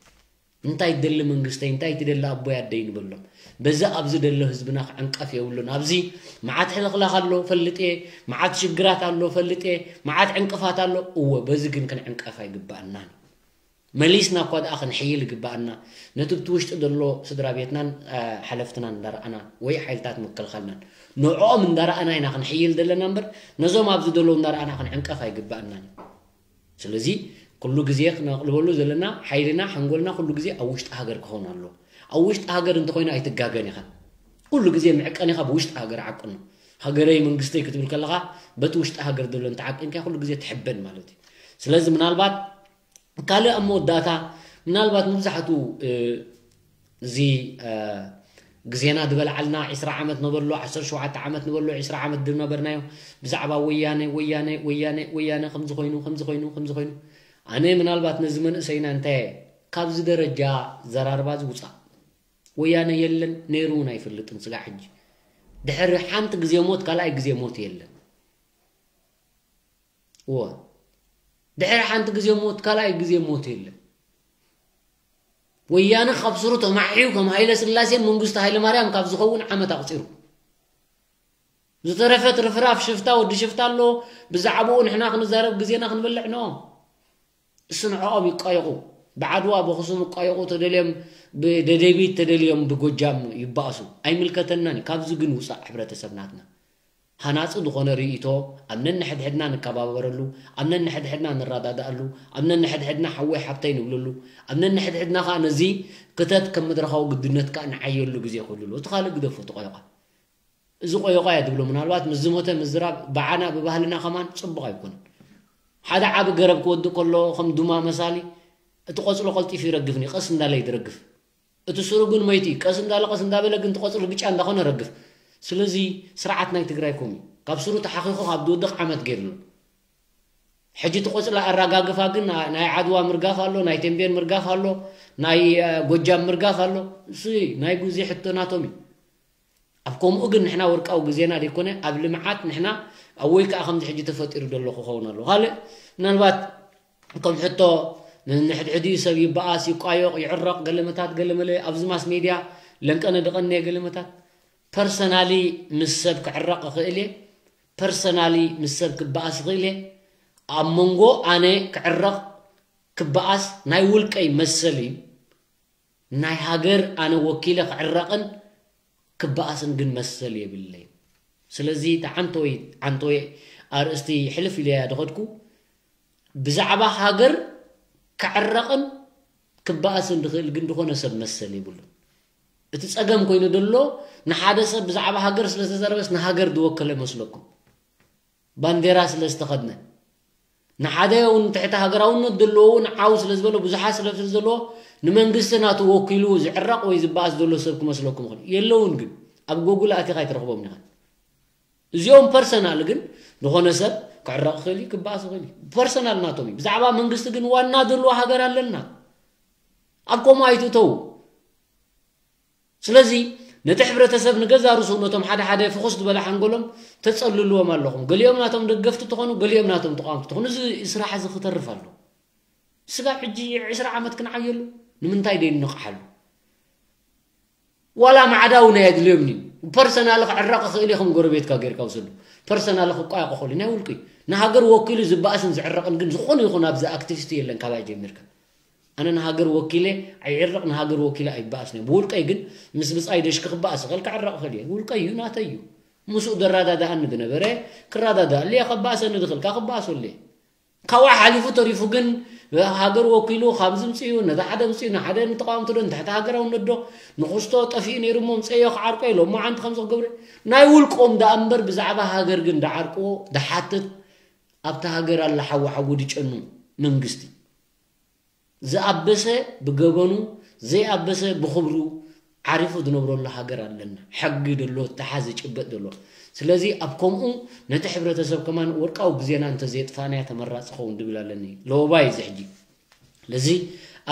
እንታይ ትደሊ መንግስተይ፣ እንታይ ትደሊ ኣቦይ ኣደይ ንበሎም። በዚ ኣብዚ ደሎ ህዝብና ክዕንቀፍ የብሉን። ኣብዚ መዓት ሕልኽላኽ ኣሎ ፈልጥ እየ፣ መዓት ሽግራት ኣሎ ፈልጥ እየ፣ መዓት ዕንቅፋት ኣሎ። እወ፣ በዚ ግን ክንዕንቀፍ ኣይግባኣናን። መሊስና እኳ ደኣ ክንሕይል ይግባኣና። ነቲ ብቲ ውሽጢ ዘሎ ስድራ ቤትናን፣ አ፣ ሓለፍትናን እንዳረኣና ወይ ሓይልታት ምክልኻልናን ንዕኦም እንዳረኣና ኢና ክንሕይል ዘለና እምበር ነዞም ኣብዚ ዘለዉ እንዳረኣና ክንዕንቀፍ ኣይግባኣናን። ስለዚ ኩሉ ግዜ ክነቕልበሉ ዘለና ሓይልና፣ ሓንጎልና ኩሉ ግዜ ኣብ ውሽጢ ሃገር ክኸውን ኣለዎ። ኣብ ውሽጢ ሃገር እንተኾይኑ ኣይትጋገን ኢኻ። ኩሉ ግዜ ምዕቀን ኢኻ ብውሽጢ ሃገር ዓቅኑ። ሃገረይ መንግስተይ ክትብል ከለኻ በቲ ውሽጢ ሃገር ዘሎ እንተዓቂንካ ኩሉ ግዜ ትሕበን ማለት እዩ። ስለዚ ምናልባት ካልእ ኣብ መወዳእታ ምናልባት መብዛሕትኡ፣ እ፣ እዚ፣ እ፣ ግዜና ዝበልዓልና ዒስራ ዓመት ነበሎ፣ ዓሰርተ ሸውዓተ ዓመት ነበሎ፣ ዒስራ ዓመት ድነበርናዮ ብዛዕባ ወያነ፣ ወያነ፣ ወያነ፣ ወያነ ከምዚ ኮይኑ፣ ከምዚ ኮይኑ፣ ከምዚ ኮይኑ። ኣነ ምናልባት ነዚ መንእሰይና እንታይ ካብዚ ደረጃ ዘራርባ ዝውጻእ። ወያነ የለን፣ ነይሩ እውን ኣይፈልጥን ስጋዕ ሕጂ። ድሕሪ ሓንቲ ግዜ ሞት ካልኣይ ግዜ ሞት የለን። እወ። ድሕሪ ሓንቲ ግዜ ሞት ካልኣይ ግዜ ሞት የለን። ወያነ ካብ ስሩ ተማሕዩ ከም ሃይለ ስላሴን መንግስቱ ሃይለ ማርያም ካብ ዝኸውን ዓመት ኣቑጺሩ። ዝተረፈ ትርፍራፍ ሽፍታ ወዲ ሽፍታ ኣሎ። ብዛዕባኡ ንሕና ክንዛረብ ግዜና ክንበልዕ ኖ። እሱ ንዕኦም ይቃየቑ። ብዓድዋ ብኽሱም እቋየቑ ተደልዮም ብደደቢት ተደልዮም ብጎጃም ይባእሱ ኣይምልከተናን እዩ። ካብዚ ግን ውፃእ ሕብረተሰብ ናትና ሃናፂ ዝኾነ ርእይቶ ኣብ ነንሕድሕድና ንከባበረሉ፣ ኣብ ነንሕድሕድና ንረዳዳኣሉ፣ ኣብ ነንሕድሕድና ሓወይ ሓብተይ ንብለሉ፣ ኣብ ነንሕድሕድና ከዓ ነዚ ክተት ከም መድረኻዊ ግድነት ከዓ ንዓየሉ ግዜ ክህልሉ እቲ ካልእ ግደፎ እቲ ቆይቋ እዚ ቆይቋ እያ ትብሎ ምናልባት ምስ ዝሞተ ምዝራብ ብዓና ብባህልና ከማን ፅቡቕ ኣይኮነን ሓደ ዓቢ ገረብ ክወድእ ከሎ ከም ዱማ መሳሊ እቲ ቆፅሎ ቀልጢፉ ይረግፍኒ ቀስ እንዳለ ይትረግፍ እቲ ስሩ ግን መይቲ እዩ ቀስ እንዳለ ቀስ እንዳበለ ግን እቲ ቆፅሎ ብጫ እንዳኾነ ረግፍ ስለዚ ስርዓት ናይ ትግራይ ኮም እዩ ካብ ስሩ ተሓኺኹ ካብ ዝወድቕ ዓመት ገይርሉ ሕጂ እቲ ቆፅላ ኣራጋግፋ ግን ናይ ዓድዋ ምርጋፍ ኣሎ ናይ ቴምቤን ምርጋፍ ኣሎ ናይ ጎጃም ምርጋፍ ኣሎ እሱ ናይ ጉዜ ሕቶ ናቶም እዩ ኣብ ከምኡ ግን ንሕና ወርቃዊ ግዜና ዘይኮነ ኣብ ልምዓት ንሕና ኣብ ወይ ከዓ ከምዚ ሕጂ ተፈጢሩ ዘሎ ክኸውን ኣሎ ካልእ ምናልባት ከም ሕቶ ንሕድሕድዩ ሰብ ይበኣስ ይቋየቕ ይዕረቕ ገለመታት ገለመለ ኣብዚ ማስ ሜድያ ለንቀነ ድቐነ ገለመታት ፐርሰናሊ ምስ ሰብ ክዕረቕ እኽእል እየ ፐርሰናሊ ምስ ሰብ ክበኣስ እኽእል እየ ኣብ መንጎ ኣነ ክዕረቕ ክበኣስ ናይ ውልቀይ መሰል እዩ ናይ ሃገር ኣነ ወኪለ ክዕረቕን ክበኣስን ግን መሰል የብለይ ስለዚ ተዓንቶይ ዓንቶይ ኣርእስቲ ሕልፍ ኢለያ ድኸድኩ ብዛዕባ ሃገር ክዕረቕን ክበኣስን ድኽእል ግን ዝኾነ ሰብ መሰል የብሉን እቲ ጸገም ኮይኑ ደሎ ንሓደ ሰብ ብዛዕባ ሃገር ስለ ዝተዘረበስ ንሃገር ዝወከለ መስለኩም ባንዴራ ስለ ዝተኸድነ ንሓደ እውን ትሕቲ ሃገራውነት ዘለዎ እውን ዓው ስለ ዝበሎ ብዙሓት ስለ ስለ ዘለዎ ንመንግስቲ ናቱ ወኪሉ ዝዕረቕ ወይ ዝበኣስ ዘሎ ሰብ ክመስለኩም ይኽእል የለውን ግን ኣብ ጎጉል ኣቲኻ ኣይትረኽቦም ኢኻ እዚኦም ፐርሰናል ግን ዝኾነ ሰብ ክዕረቕ ይኽእል እዩ ክበኣስ ይኽእል እዩ ፐርሰናል ናቶም እዩ ብዛዕባ መንግስቲ ግን ዋና ዘለዎ ሃገር ኣለና ኣብ ከምኡ ኣይትእተው ስለዚ ነቲ ሕብረተሰብ ንገዛ ርሱ ነቶም ሓደ ሓደ ፍኹስ ዝበለ ሓንጎሎም ተጸልልዎም ኣለኹም። ገሊኦም ናቶም ደገፍቲ ትኾኑ፣ ገሊኦም ናቶም ተቃወምቲ ትኾኑ። እዚ ስራሕ እዚ ክተርፍ ኣለዎ። ስጋብ ሕጂ ዕስራ ዓመት ክንዓየሉ ንምንታይ ደይንነቕሓሉ? ዋላ ማዕዳ እውን ኣየድልዮምን እዩ። ፐርሰናሊ ክዕረቕ ይኽእል እዩ ከም ጎረቤትካ ጌርካ ውሰዱ። ፐርሰናሊ ክቋየቕ ይኽእል እዩ። ናይ ውልቂ እዩ። ንሃገር ወኪሉ ዝበኣስን ዝዕረቕን ግን ዝኾነ ይኹን ኣብዚ ኣክቲቪስት የለን ካባይ ጀሚርካ። ኣነ ንሃገር ወኪለ ኣይዕረቕ ንሃገር ወኪለ ኣይበኣስን እየ ብውልቀይ ግን ምስ ብፃይ ደሽኪ ክበኣስ ይኽእል ክዕረቕ ይኽእል እየ ውልቀይ እዩ ናተይ እዩ ምስኡ ደራዳዳኣኒ ዝነበረ ክረዳዳኣሉ እየ ከበኣሰኒ ዝኽእል ከዓ ክበኣሰሉ እየ ካብኡ ሓሊፉ ተሪፉ ግን ሃገር ወኪሉ ካብ ዝምፅኡ ነቲ ሓደ ምፅኡ ንሓደ ንተቃወምቲ ዶ ንትሕቲ ሃገራውነት ዶ ንክስቶ ጠፊኡ ነይሩ እሞ ምፀዮ ክዓርቆ ኢሎ እሞ ዓንቲ ከምዚ ክገብረ ናይ ውልቆም ደኣ እምበር ብዛዕባ ሃገር ግን ደዓርቅዎ ደሓትት ኣብቲ ሃገር ኣላ ሓዊ ሓዊ ድጨኑ መንግስቲ ዝኣበሰ ብገበኑ ዘይኣበሰ ብኽብሩ ዓሪፉ ዝነብረሉ ሃገር ኣለና። ሕጊ ደሎ ተሓ ዝጭበጥ ደሎ። ስለዚ ኣብ ከምኡ ነቲ ሕብረተሰብ ከማን ወርቃዊ ግዜና እንተዘየጥፋእናዮ ተመራፂ ኸውን ድብል ኣለኒ። ለወባይ እዚ ሕጂ። ስለዚ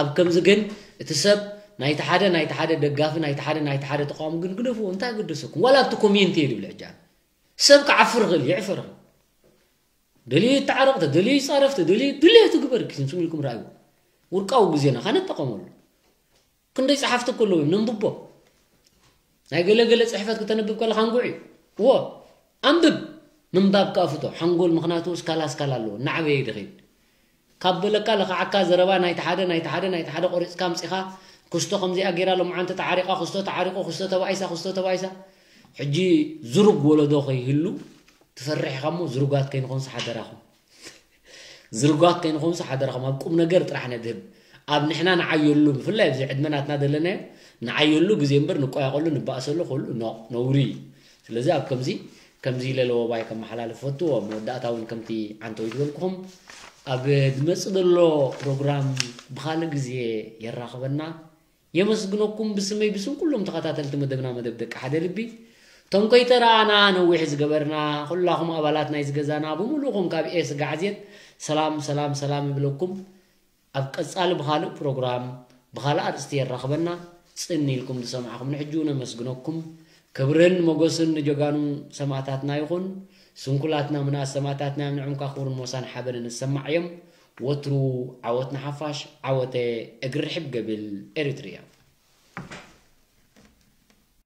ኣብ ከምዚ ግን እቲ ሰብ ናይቲ ሓደ ናይቲ ሓደ ደጋፊ ናይቲ ሓደ ናይቲ ሓደ ተቃዋሚ ግን ግደፍዎ እንታይ ኣገደሰኩም ዋላ ኣብቲ ኮሜንት እየ ድብል ሕጂ ኣነ። ሰብ ክዓፍር ይኽእል ይዕፈር ይኽእል። ደልዩ ይተዓረቕ፣ ተደልዩ ይጻረፍ፣ ተደልዩ ድሌቱ ግበር፣ ክስምስም ኢልኩም ረኣይዎ። ውርቃዊ ግዜና ከነጠቐመሉ። ክንደይ ጸሓፍቲ እኮ ኣለዉ እዮም፣ ነንብቦ። ናይ ገለ ገለ ጽሕፈት ክተንብብ ከለኻ እንጉዕ እዩ። እዎ፣ ኣንብብ። ምንባብ ከኣ ፍቶ። ሓንጎል ምኽንያቱ እስካላ እስካላ ኣለዎ፣ እናዓበየ እዩ ድኺድ። ካብ በለካ ለኽዓካ ዘረባ ናይቲ ሓደ ናይቲ ሓደ ናይቲ ሓደ ቆሪፅካ ኣምፂኻ ክስቶ ከምዚኣ ገይራ ሎምዓንቲ ተዓሪቓ ክስቶ ተዓሪቑ ክስቶ ተባኢሳ ክስቶ ተባኢሳ ሕጂ ዝሩግ ወለዶ ከይህሉ ትፈርሕ ኢኻ እሞ ዝሩጋት ከይንኾንስ ሓደራኹም ዝሩጋት ከይንኾንስ ሓደራኹም ኣብ ቁም ነገር ጥራሕ ነድህብ ኣብ ንሕና ንዓየሉ ብፍላይ ኣብዚ ዕድመ ናትና ዘለናዮ ንዓየሉ ግዜ እምበር ንቆያቐሉ ንባእሰሉ ኩሉ ነውሪ እዩ ስለዚ ኣብ ከምዚ ከምዚ ኢለ ለወባይ ከመሓላልፍ ፈቱ ኣብ መወዳእታ እውን ከምቲ ዓንተው ዝበልኩኹም ኣብ ዝመፅእ ዘሎ ፕሮግራም ብካልእ ግዜ የራኽበና የመስግነኩም ብስመይ ብስም ኩሎም ተኸታተልቲ መደብና መደብ ደቂ ሓደ ልቢ እቶም ከይተረኣና ነዊሕ ዝገበርና ኩላኹም ኣባላት ናይ ዝገዛና ብምሉኹም ካብ ኤ ስጋዕዜን ሰላም ሰላም ሰላም ይብለኩም ኣብ ቀጻሊ ብኻልእ ፕሮግራም ብኻልእ ኣርእስቲ የራኽበና። ጽን ኢልኩም ዝሰማዕኹም ንሕጂ እውን ኣመስግነኩም። ክብርን ሞገስን ንጀጋኑ ሰማእታትና ይኹን። ስንኩላትና ምንኣስ ሰማእታትና እዮም ንዕምካ ክብርን ሞሳን ሓበንን ዝሰማዕ እዮም። ወትሩ ዓወት ንሓፋሽ ዓወተ እግሪ ርሕብ ገብል ኤሪትርያ።